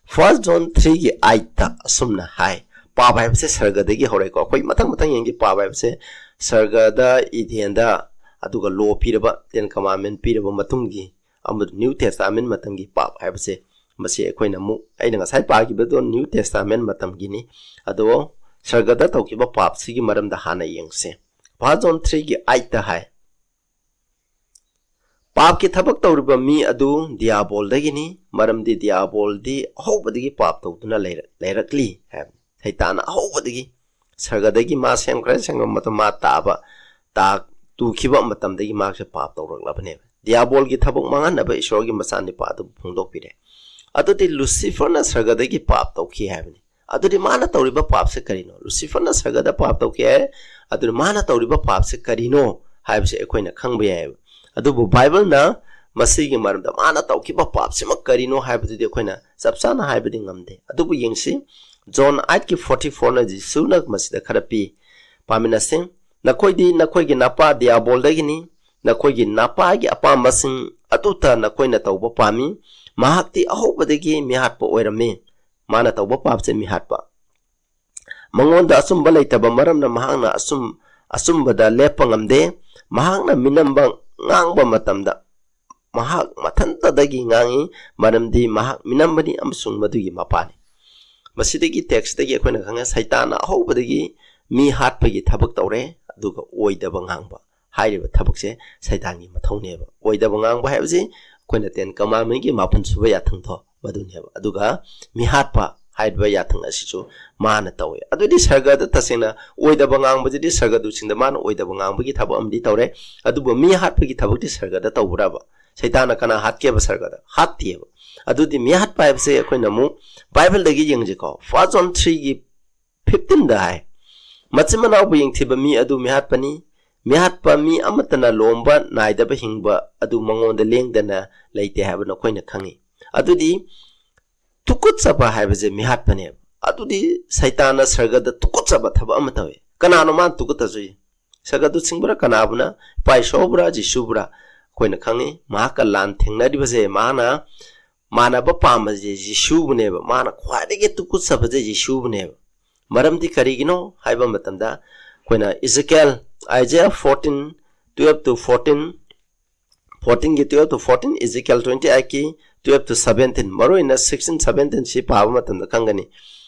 First John three ꯒꯤ eight ꯇ ꯑꯁꯨꯝꯅ ꯍꯥꯏ, ꯄꯥꯞ ꯍꯥꯏꯕꯁꯦ ꯁꯔꯒꯗꯒꯤ ꯍꯧꯔꯛꯏꯀꯣ꯫ ꯑꯩꯈꯣꯏ ꯃꯊꯪ ꯃꯊꯪ ꯌꯦꯡꯒꯦ, ꯄꯥꯞ ꯍꯥꯏꯕꯁꯦ ꯁꯔꯒꯗ, ꯏꯗꯦꯟꯗ, ꯑꯗꯨꯒ ꯂꯣ ꯄꯤꯔꯕ, ꯇꯦꯟ ꯀꯃꯥꯟꯃꯦꯟ ꯄꯤꯔꯕ ꯃꯇꯨꯡꯒꯤ ꯑꯃꯗꯤ ꯅ꯭ꯌꯨ ꯇꯦꯁꯇꯥꯃꯦꯟ ꯃꯇꯝꯒꯤ ꯄꯥꯞ ꯍꯥꯏꯕꯁꯦ, ꯃꯁꯤ ꯑꯩꯈꯣꯏꯅ ꯑꯃꯨꯛ, ꯑꯩꯅ ꯉꯁꯥꯏ ꯄꯥꯈꯤꯕꯗꯣ ꯅ꯭ꯌꯨ ꯇꯦꯁꯇꯥꯃꯦꯟ ꯃꯇꯝꯒꯤꯅꯤ꯫ ꯑꯗꯣ ꯁꯔꯒꯗ ꯇꯧꯈꯤꯕ ꯄꯥꯞꯁꯤꯒꯤ ꯃꯔꯝꯗ ꯍꯥꯟꯅ ꯌꯦꯡꯁꯦ꯫ First John three ꯒꯤ eight ꯇ ꯍꯥꯏ, "ꯄꯥꯞꯀꯤ ꯊꯕꯛ ꯇꯧꯔꯤꯕ ꯃꯤ ꯑꯗꯨ ꯗꯤꯌꯥꯕꯣꯜꯗꯒꯤꯅꯤ, ꯃꯔꯝꯗꯤ ꯗꯤꯌꯥꯕꯣꯜꯗꯤ ꯑꯍꯧꯕꯗꯒꯤ ꯄꯥꯞ ꯇꯧꯗꯨꯅ ꯂꯩꯔ-, ꯂꯩꯔꯛꯂꯤ" ꯍꯥꯏꯕꯅꯤ꯫ ꯁꯩꯇꯥꯟꯅ ꯑꯍꯧꯕꯗꯒꯤ, ꯁꯔꯒꯗꯒꯤ ꯃꯥ ꯁꯦꯝꯈ꯭ꯔꯦ, ꯁꯦꯝꯈ꯭ꯔꯕ ꯃꯇꯝ ꯃꯥ ꯇꯥꯕ, ꯇꯥ-, ꯇꯨꯈꯤꯕ ꯃꯇꯝꯗꯒꯤ ꯃꯍꯥꯛꯁꯦ ꯄꯥꯞ ꯇꯧꯔꯛꯂꯕꯅꯦꯕ꯫ ꯗꯤꯌꯥꯕꯣꯜꯒꯤ ꯊꯕꯛ ꯃꯥꯡꯍꯟꯅꯕ ꯏꯁꯣꯔꯒꯤ ꯃꯆꯥꯅꯤꯄꯥ ꯑꯗꯨꯕꯨ ꯐꯣꯡꯗꯣꯛꯄꯤꯔꯦ꯫ ꯑꯗꯨꯗꯤ ꯂꯨꯁꯤꯐꯔꯅ ꯁꯔꯒꯗꯒꯤ ꯄꯥꯞ ꯇꯧꯈꯤ ꯍꯥꯏꯕꯅꯤ꯫ ꯑꯗꯨꯗꯤ ꯃꯥꯅ ꯇꯧꯔꯤꯕ ꯄꯥꯞꯁꯦ ꯀꯔꯤꯅꯣ? ꯂꯨꯁꯤꯐꯔꯅ ꯁꯔꯒꯗ ꯄꯥꯞ ꯇꯧꯈꯤ ꯍꯥꯏ, ꯑꯗꯨꯗꯤ ꯃꯥꯅ ꯇꯧꯔꯤꯕ ꯄꯥꯞꯁꯦ ꯀꯔꯤꯅꯣ ꯍꯥꯏꯕꯁꯦ ꯑꯩꯈꯣꯏꯅ ꯈꯪꯕ ꯌꯥꯏꯑꯕ꯫ ꯑꯗꯨꯕꯨ ꯕꯥꯏꯕꯜꯅ ꯃꯁꯤꯒꯤ ꯃꯔꯝꯗ ꯃꯥꯅ ꯇꯧꯈꯤꯕ ꯄꯥꯞꯁꯤꯃꯛ ꯀꯔꯤꯅꯣ ꯍꯥꯏꯕꯗꯨꯗꯤ ꯑꯩꯈꯣꯏꯅ ꯆꯞ ꯆꯥꯅ ꯍꯥꯏꯕꯗꯤ ꯉꯝꯗꯦ꯫ ꯑꯗꯨꯕꯨ ꯌꯦꯡꯁꯤ, ꯖꯣꯟ ꯑꯥꯏꯠꯀꯤ ꯐꯣꯔꯇꯤ ꯐꯣꯔꯅ ꯖꯤꯁꯨꯅ ꯃꯁꯤꯗ ꯈꯔ ꯄꯤ꯫ ꯄꯥꯃꯤꯟꯅꯁꯤ, "ꯅꯈꯣꯏꯗꯤ ꯅꯈꯣꯏꯒꯤ ꯅꯄꯥ ꯗꯤꯌꯥꯕꯣꯜꯗꯒꯤꯅꯤ, ꯅꯈꯣꯏꯒꯤ ꯅꯄꯥꯒꯤ ꯑꯄꯥꯝꯕꯁꯤꯡ ꯑꯗꯨꯇ ꯅꯈꯣꯏꯅ ꯇꯧꯕ ꯄꯥꯝꯃꯤ꯫ ꯃꯍꯥꯛꯇꯤ ꯑꯍꯧꯕꯗꯒꯤ ꯃꯤꯍꯥꯠꯄ ꯑꯣꯏꯔꯝꯃꯤ"꯫ ꯃꯥꯅ ꯇꯧꯕ ꯄꯥꯞꯁꯦ ꯃꯤꯍꯥꯠꯄ꯫ "ꯃꯉꯣꯟꯗ ꯑꯆꯨꯝꯕ ꯂꯩꯇꯕ ꯃꯔꯝꯅ ꯃꯍꯥꯛꯅ ꯑꯆꯨꯝ-, ꯑꯆꯨꯝꯕꯗ ꯂꯦꯞꯄ ꯉꯝꯗꯦ꯫ ꯃꯍꯥꯛꯅ ꯃꯤꯅꯝꯕ ꯉꯥꯡꯕ ꯃꯇꯝꯗ ꯃꯍꯥꯛ ꯃꯊꯟꯇꯗꯒꯤ ꯉꯥꯡꯏ, ꯃꯔꯝꯗꯤ ꯃꯍꯥꯛ ꯃꯤꯅꯝꯕꯅꯤ ꯑꯃꯁꯨꯡ ꯃꯗꯨꯒꯤ ꯃꯄꯥꯅꯤ"꯫ ꯃꯁꯤꯗꯒꯤ ꯇꯦꯛꯁꯇꯒꯤ ꯑꯩꯈꯣꯏꯅ ꯈꯪꯉꯦ, ꯁꯩꯇꯥꯟꯅ ꯑꯍꯧꯕꯗꯒꯤ ꯃꯤ ꯍꯥꯠꯄꯒꯤ ꯊꯕꯛ ꯇꯧꯔꯦ, ꯑꯗꯨꯒ ꯑꯣꯏꯗꯕ ꯉꯥꯡꯕ ꯍꯥꯏꯔꯤꯕ ꯊꯕꯛꯁꯦ ꯁꯩꯇꯥꯟꯒꯤ ꯃꯊꯧꯅꯦꯕ꯫ ꯑꯣꯏꯗꯕ ꯉꯥꯡꯕ ꯍꯥꯏꯕꯁꯤ ꯑꯩꯈꯣꯏꯅ ꯇꯦꯟ ꯀꯃꯥꯟꯃꯦꯟꯒꯤ ꯃꯥꯄꯟ ꯁꯨꯕ ꯌꯥꯊꯪꯗꯣ ꯃꯗꯨꯅꯦꯕ꯫ ꯑꯗꯨꯒ ꯃꯤꯍꯥꯠꯄ ꯍꯥꯏꯔꯤꯕ ꯌꯥꯊꯪ ꯑꯁꯤꯁꯨ ꯃꯥꯅ ꯇꯧꯋꯦ꯫ ꯑꯗꯨꯗꯤ ꯁꯔꯒꯗ ꯇꯁꯦꯡꯅ ꯑꯣꯏꯗꯕ ꯉꯥꯡꯕꯁꯤꯗꯤ ꯁꯔꯒꯗꯨꯁꯤꯡꯗ ꯃꯥꯅ ꯑꯣꯏꯗꯕ ꯉꯥꯡꯕꯒꯤ ꯊꯕꯛ ꯑꯃꯗꯤ ꯇꯧꯔꯦ꯫ ꯑꯗꯨꯕꯨ ꯃꯤ ꯍꯥꯠꯄꯒꯤ ꯊꯕꯛꯇꯤ ꯁꯔꯒꯗ ꯇꯧꯕ꯭ꯔꯕ? ꯁꯩꯇꯥꯟꯅ ꯀꯅꯥ ꯍꯥꯠꯀꯦꯕ ꯁꯔꯒꯗ? ꯍꯥꯠꯇꯦꯕ꯫ ꯑꯗꯨꯗꯤ ꯃꯤ ꯍꯥꯠꯄ ꯍꯥꯏꯕꯁꯦ ꯑꯩꯈꯣꯏꯅ ꯑꯃꯨꯛ ꯕꯥꯏꯕꯜꯗꯒꯤ ꯌꯦꯡꯁꯤꯀꯣ꯫ ꯐꯥꯔꯁ ꯖꯣꯟ ꯊ꯭ꯔꯤꯒꯤ ꯐꯤꯐꯇꯤꯟꯗ ꯍꯥꯏ, "ꯃꯆꯤꯟ ꯃꯅꯥꯎꯕꯨ ꯌꯦꯡꯊꯤꯕ ꯃꯤ ꯑꯗꯨ ꯃꯤꯍꯥꯠꯄꯅꯤ꯫ ꯃꯤꯍꯥꯠꯄ ꯃꯤ ꯑꯃꯠꯇꯅ ꯂꯣꯝꯕ ꯅꯥꯏꯗꯕ ꯍꯤꯡꯕ ꯑꯗꯨ ꯃꯉꯣꯟꯗ ꯂꯦꯡꯗꯅ ꯂꯩꯇꯦ ꯍꯥꯏꯕ ꯅꯈꯣꯏꯅ ꯈꯪꯉꯤ"꯫ ꯑꯗꯨꯗꯤ ꯇꯨꯀꯠꯆꯕ ꯍꯥꯏꯕꯁꯦ ꯃꯤꯍꯥꯠꯄꯅꯦꯕ꯫ ꯑꯗꯨꯗꯤ ꯁꯩꯇꯥꯟꯅ ꯁꯔꯒꯗ ꯇꯨꯀꯠꯆꯕ ꯊꯕꯛ ꯑꯃ ꯇꯧꯏ꯫ ꯀꯅꯥꯅꯣ ꯃꯥꯅ ꯇꯨꯀꯠꯆꯁꯨꯏ? ꯁꯔꯒꯗꯨ ꯆꯤꯡꯕ꯭ꯔꯥ? ꯀꯅꯥꯕꯨꯅ? ꯏꯄꯥ ꯏꯁꯣꯔꯕꯨꯔꯥ? ꯖꯤꯁꯨꯕꯨꯔꯥ? ꯑꯩꯈꯣꯏꯅ ꯈꯪꯉꯤ, ꯃꯍꯥꯛꯀ ꯂꯥꯟ ꯊꯦꯡꯅꯔꯤꯕꯁꯦ, ꯃꯥꯅ ꯃꯥꯟꯅꯕ ꯄꯥꯝꯕꯁꯦ ꯖꯤꯁꯨꯕꯨꯅꯦꯕ꯫ ꯃꯥꯅ ꯈ꯭ꯋꯥꯏꯗꯒꯤ ꯇꯨꯀꯠꯆꯕꯁꯦ ꯖꯤꯁꯨꯕꯨꯅꯦꯕ꯫ ꯃꯔꯝꯗꯤ ꯀꯔꯤꯒꯤꯅꯣ ꯍꯥꯏꯕ ꯃꯇꯝꯗ, ꯑꯩꯈꯣꯏꯅ ꯏꯖꯀꯦꯜ, ꯑꯥꯏꯖꯦꯌꯥ ꯐꯣꯔꯇꯤꯟ, ꯇꯨꯌꯦꯜꯞ to ꯐꯣꯔꯇꯤꯟ, ꯐꯣꯔꯇꯤꯟꯒꯤ ꯇꯨꯌꯦꯜꯞ to ꯐꯣꯔꯇꯤꯟ, ꯏꯖꯀꯦꯜ ꯇ꯭ꯋꯦꯟꯇꯤ ꯑꯩꯠꯀꯤ ꯇꯨꯌꯦꯜꯞ to ꯁꯕꯦꯟꯇꯤꯟ, ꯃꯔꯨꯑꯣꯏꯅ ꯁꯤꯛꯁꯇꯤꯟ, ꯁꯕꯦꯟꯇꯤꯟꯁꯤ ꯄꯥꯕ ꯃꯇꯝꯗ ꯈꯪꯒꯅꯤ꯫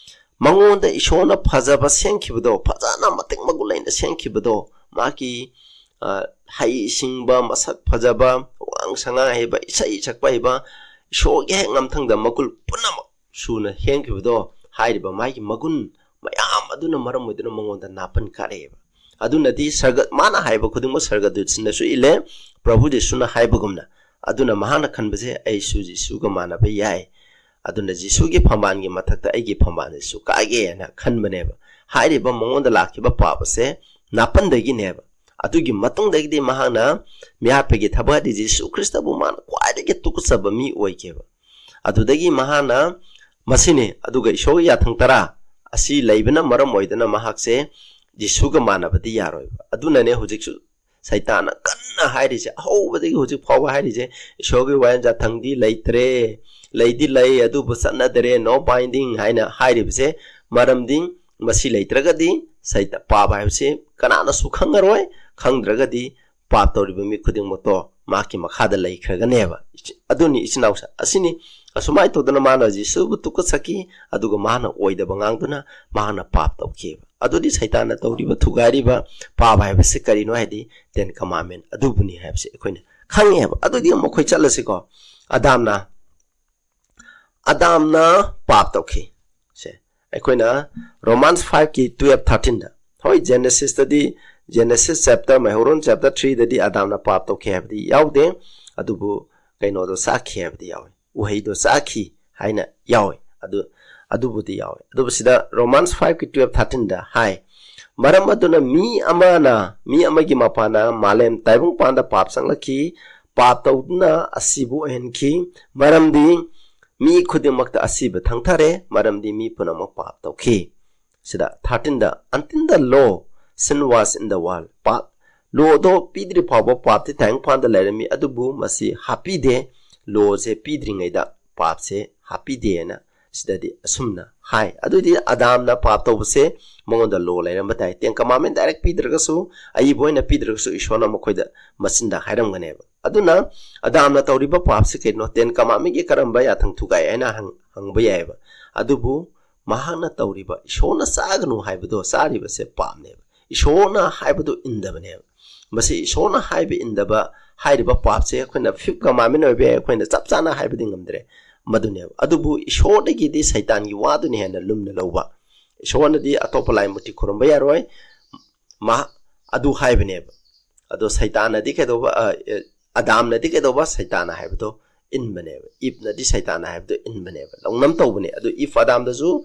ꯃꯉꯣꯟꯗ ꯏꯁꯣꯔꯅ ꯐꯖꯕ ꯁꯦꯝꯈꯤꯕꯗꯣ, ꯐꯖꯅ ꯃꯇꯤꯛ ꯃꯒꯨꯟ ꯂꯩꯅ ꯁꯦꯝꯈꯤꯕꯗꯣ, ꯃꯥꯒꯤ, ꯑ, ꯍꯩ ꯁꯤꯡꯕ, ꯃꯁꯛ ꯐꯖꯕ, ꯋꯥꯉꯥꯡ ꯁꯉꯥꯡ ꯍꯩꯕ, ꯏꯁꯩ ꯁꯛꯄ ꯍꯩꯕ, ꯏꯁꯣꯔꯒꯤ ꯍꯦꯛ ꯉꯝꯊꯪꯗ ꯃꯒꯨꯟ ꯄꯨꯝꯅꯃꯛ ꯁꯨꯅ ꯁꯦꯝꯈꯤꯕꯗꯣ, ꯍꯥꯏꯔꯤꯕ ꯃꯥꯒꯤ ꯃꯒꯨꯟ ꯃꯌꯥꯝ ꯑꯗꯨꯅ ꯃꯔꯝ ꯑꯣꯏꯗꯨꯅ ꯃꯉꯣꯟꯗ ꯅꯥꯄꯟ ꯀꯥꯔꯛꯑꯦꯕ꯫ ꯑꯗꯨꯅꯗꯤ ꯁꯔꯒ-, ꯃꯥꯅ ꯍꯥꯏꯕ ꯈꯨꯗꯤꯡꯃꯛ ꯁꯔꯒꯗꯨꯠꯁꯤꯡꯗꯁꯨ ꯏꯜꯂꯦ, ꯄ꯭ꯔꯚꯨ ꯖꯤꯁꯨꯅ ꯍꯥꯏꯕꯒꯨꯝꯅ꯫ ꯑꯗꯨꯅ ꯃꯍꯥꯛꯅ ꯈꯟꯕꯁꯦ, "ꯑꯩꯁꯨ ꯖꯤꯁꯨꯒ ꯃꯥꯟꯅꯕ ꯌꯥꯏ, ꯑꯗꯨꯅ ꯖꯤꯁꯨꯒꯤ ꯐꯝꯕꯥꯜꯒꯤ ꯃꯊꯛꯇ ꯑꯩꯒꯤ ꯐꯝꯕꯥꯜꯁꯤꯁꯨ ꯀꯥꯏꯒꯦ" ꯍꯥꯏꯅ ꯈꯟꯕꯅꯦꯕ꯫ ꯍꯥꯏꯔꯤꯕ ꯃꯉꯣꯟꯗ ꯂꯥꯛꯈꯤꯕ ꯄꯥꯞ ꯑꯁꯦ ꯅꯥꯄꯟꯗꯒꯤꯅꯦꯕ꯫ ꯑꯗꯨꯒꯤ ꯃꯇꯨꯡꯗꯒꯤꯗꯤ ꯃꯍꯥꯛꯅ ꯃꯤꯍꯥꯠꯄꯒꯤ ꯊꯕꯛ ꯍꯥꯏꯗꯤ ꯖꯤꯁꯨ ꯈ꯭ꯔꯤꯁꯇꯕꯨ ꯃꯥꯅ ꯈ꯭ꯋꯥꯏꯗꯒꯤ ꯇꯨꯀꯠꯆꯕ ꯃꯤ ꯑꯣꯏꯈꯤꯕ꯫ ꯑꯗꯨꯗꯒꯤ ꯃꯍꯥꯛꯅ ꯃꯁꯤꯅꯤ, ꯑꯗꯨꯒ ꯏꯁꯣꯔꯒꯤ ꯌꯥꯊꯪ ꯇꯔꯥ ꯑꯁꯤ ꯂꯩꯕꯅ ꯃꯔꯝ ꯑꯣꯏꯗꯅ ꯃꯍꯥꯛꯁꯦ ꯖꯤꯁꯨꯒ ꯃꯥꯟꯅꯕꯗꯤ ꯌꯥꯔꯣꯏꯕ꯫ ꯑꯗꯨꯅꯅꯦ ꯍꯧꯖꯤꯛꯁꯨ ꯁꯩꯇꯥꯟꯅ ꯀꯟꯅ ꯍꯥꯏꯔꯤꯁꯦ, ꯑꯍꯧꯕꯗꯒꯤ ꯍꯧꯖꯤꯛ ꯐꯥꯎꯕ ꯍꯥꯏꯔꯤꯁꯦ, ꯏꯁꯣꯔꯒꯤ ꯋꯥꯌꯦꯜ ꯌꯥꯊꯪꯗꯤ ꯂꯩꯇ꯭ꯔꯦ, ꯂꯩꯗꯤ ꯂꯩ ꯑꯗꯨꯕꯨ ꯆꯠꯅꯗꯔꯦ, no binding ꯍꯥꯏꯅ ꯍꯥꯏꯔꯤꯕꯁꯦ꯫ ꯃꯔꯝꯗꯤ ꯃꯁꯤ ꯂꯩꯇ꯭ꯔꯒꯗꯤ ꯁꯩꯇ-, ꯄꯥꯞ ꯍꯥꯏꯕꯁꯤ ꯀꯅꯥꯅꯁꯨ ꯈꯪꯉꯔꯣꯏ, ꯈꯪꯗ꯭ꯔꯒꯗꯤ ꯄꯥꯞ ꯇꯧꯔꯤꯕ ꯃꯤ ꯈꯨꯗꯤꯡꯃꯛꯇꯣ ꯃꯍꯥꯛꯀꯤ ꯃꯈꯥꯗ ꯂꯩꯈ꯭ꯔꯒꯅꯦꯕ꯫ ꯏꯆ-, ꯑꯗꯨꯅꯤ ꯏꯆꯤꯟ ꯏꯅꯥꯎꯁꯦ꯫ ꯑꯁꯤꯅꯤ, ꯑꯁꯨꯃꯥꯏꯅ ꯇꯧꯗꯅ ꯃꯥꯅ ꯖꯤꯁꯨꯕꯨ ꯇꯨꯀꯠꯆꯈꯤ, ꯑꯗꯨꯒ ꯃꯥꯅ ꯑꯣꯏꯗꯕ ꯉꯥꯡꯗꯨꯅ ꯃꯍꯥꯛꯅ ꯄꯥꯞ ꯇꯧꯈꯤꯕ꯫ ꯑꯗꯨꯗꯤ ꯁꯩꯇꯥꯟꯅ ꯇꯧꯔꯤꯕ, ꯊꯨꯒꯥꯏꯔꯤꯕ ꯄꯥꯞ ꯍꯥꯏꯕꯁꯤ ꯀꯔꯤꯅꯣ ꯍꯥꯏꯗꯤ Ten Commandment ꯑꯗꯨꯕꯨꯅꯤ ꯍꯥꯏꯕꯁꯤ ꯑꯩꯈꯣꯏꯅ ꯈꯪꯉꯦꯕ꯫ ꯑꯗꯨꯗꯤ ꯑꯃꯨꯛ ꯑꯩꯈꯣꯏ ꯆꯠꯂꯁꯤꯀꯣ꯫ ꯑꯗꯥꯝꯅ, ꯑꯗꯥꯝꯅ ꯄꯥꯞ ꯇꯧꯈꯤ꯫ ꯁꯦ, ꯑꯩꯈꯣꯏꯅ Romans five ꯀꯤ twelve thirteen ꯗ, ꯍꯣꯏ, Genesis ꯇꯗꯤ, Genesis chapter, ꯃꯩꯍꯧꯔꯣꯟ chapter three ꯗꯗꯤ ꯑꯗꯥꯝꯅ ꯄꯥꯞ ꯇꯧꯈꯤ ꯍꯥꯏꯕꯗꯤ ꯌꯥꯎꯗꯦ, ꯑꯗꯨꯕꯨ ꯀꯩꯅꯣꯗꯣ ꯆꯥꯈꯤ ꯍꯥꯏꯕꯗꯤ ꯌꯥꯎꯏ, ꯎꯍꯩꯗꯣ ꯆꯥꯈꯤ ꯍꯥꯏꯅ ꯌꯥꯎꯏ꯫ ꯑꯗꯨ, ꯑꯗꯨꯕꯨꯗꯤ ꯌꯥꯎꯏ꯫ ꯑꯗꯨꯕꯨ ꯁꯤꯗ Romans five ꯀꯤ twelve thirteen ꯗ ꯍꯥꯏ, "ꯃꯔꯝ ꯑꯗꯨꯅ ꯃꯤ ꯑꯃꯅ, ꯃꯤ ꯑꯃꯒꯤ ꯃꯄꯥꯟꯅ ꯃꯥꯂꯦꯝ ꯇꯥꯏꯕꯪꯄꯥꯟꯗ ꯄꯥꯞ ꯆꯪꯂꯛꯈꯤ, ꯄꯥꯞ ꯇꯧꯗꯨꯅ ꯑꯁꯤꯕ ꯑꯣꯏꯍꯟꯈꯤ, ꯃꯔꯝꯗꯤ ꯃꯤ ꯈꯨꯗꯤꯡꯃꯛꯇ ꯑꯁꯤꯕ ꯊꯪꯊꯔꯦ, ꯃꯔꯝꯗꯤ ꯃꯤ ꯄꯨꯝꯅꯃꯛ ꯄꯥꯞ ꯇꯧꯈꯤ"꯫ ꯁꯤꯗ thirteen the, "Until the law, sin was in the world"꯫ ꯄꯥꯞ, ꯂꯣꯗꯣ ꯄꯤꯗ꯭ꯔꯤ ꯐꯥꯎꯕ ꯄꯥꯞꯇꯤ ꯇꯥꯏꯕꯪꯄꯥꯟꯗ ꯂꯩꯔꯝꯃꯤ, ꯑꯗꯨꯕꯨ ꯃꯁꯤ ꯍꯥꯞꯄꯤꯗꯦ, ꯂꯣꯁꯦ ꯄꯤꯗ꯭ꯔꯤꯉꯩꯗ ꯄꯥꯞꯁꯦ ꯍꯥꯞꯄꯤꯗꯦꯅ ꯁꯤꯗꯗꯤ ꯑꯁꯨꯝꯅ ꯍꯥꯏ꯫ ꯑꯗꯨꯗꯤ ꯑꯗꯥꯝꯅ ꯄꯥꯞ ꯇꯧꯕꯁꯦ ꯃꯉꯣꯟꯗ ꯂꯣ ꯂꯩꯔꯝꯕ ꯇꯥꯏ꯫ Ten Commandment direct ꯄꯤꯗ꯭ꯔꯒꯁꯨ, ꯑꯏꯕ ꯑꯣꯏꯅ ꯄꯤꯗ꯭ꯔꯒꯁꯨ, ꯏꯁꯣꯔꯅ ꯃꯈꯣꯏꯗ ꯃꯆꯤꯟꯗ ꯍꯥꯏꯔꯝꯒꯅꯦꯕ꯫ ꯑꯗꯨꯅ ꯑꯗꯥꯝꯅ ꯇꯧꯔꯤꯕ ꯄꯥꯞꯁꯤ ꯀꯩꯅꯣ? Ten Commandment ꯀꯤ ꯀꯔꯝꯕ ꯌꯥꯊꯪ ꯊꯨꯒꯥꯏ ꯍꯥꯏꯅ ꯍꯪ-, ꯍꯪꯕ ꯌꯥꯏꯑꯕ꯫ ꯑꯗꯨꯕꯨ ꯃꯍꯥꯛꯅ ꯇꯧꯔꯤꯕ, ꯏꯁꯣꯔꯅ ꯆꯥꯒꯅꯨ ꯍꯥꯏꯕꯗꯣ ꯆꯥꯔꯤꯕꯁꯦ ꯄꯥꯞꯅꯦꯕ꯫ ꯏꯁꯣꯔꯅ ꯍꯥꯏꯕꯗꯨ ꯏꯟꯗꯕꯅꯦꯕ꯫ ꯃꯁꯤ ꯏꯁꯣꯔꯅ ꯍꯥꯏꯕ ꯏꯟꯗꯕ ꯍꯥꯏꯔꯤꯕ ꯄꯥꯞꯁꯦ ꯑꯩꯈꯣꯏꯅ Fifth Commandment ꯑꯣꯏꯕ ꯌꯥꯏ, ꯑꯩꯈꯣꯏꯅ ꯆꯞ ꯆꯥꯅ ꯍꯥꯏꯕꯗꯤ ꯉꯝꯗ꯭ꯔꯦ, ꯃꯗꯨꯅꯦꯕ꯫ ꯑꯗꯨꯕꯨ ꯏꯁꯣꯔꯗꯒꯤꯗꯤ ꯁꯩꯇꯥꯟꯒꯤ ꯋꯥꯗꯨꯅ ꯍꯦꯟꯅ ꯂꯨꯝꯅ ꯂꯧꯕ꯫ ꯏꯁꯣꯔꯅꯗꯤ ꯑꯇꯣꯞꯄ ꯂꯥꯏ ꯃꯨꯔꯇꯤ ꯈꯨꯔꯨꯝꯕ ꯌꯥꯔꯣꯏ, ꯃꯥ-, ꯑꯗꯨ ꯍꯥꯏꯕꯅꯦꯕ꯫ ꯑꯗꯣ ꯁꯩꯇꯥꯟꯅꯗꯤ ꯀꯩꯗꯧꯕ, ꯑ, ꯑ, ꯑꯗꯥꯝꯅꯗꯤ ꯀꯩꯗꯧꯕ? ꯁꯩꯇꯥꯟꯅ ꯍꯥꯏꯕꯗꯣ ꯏꯟꯕꯅꯦꯕ꯫ ꯏꯞꯅꯗꯤ ꯁꯩꯇꯥꯟꯅ ꯍꯥꯏꯕꯗꯣ ꯏꯟꯕꯅꯦꯕ, ꯂꯧꯅꯝ ꯇꯧꯕꯅꯦ꯫ ꯑꯗꯨ ꯏꯐ ꯑꯗꯥꯝꯗꯁꯨ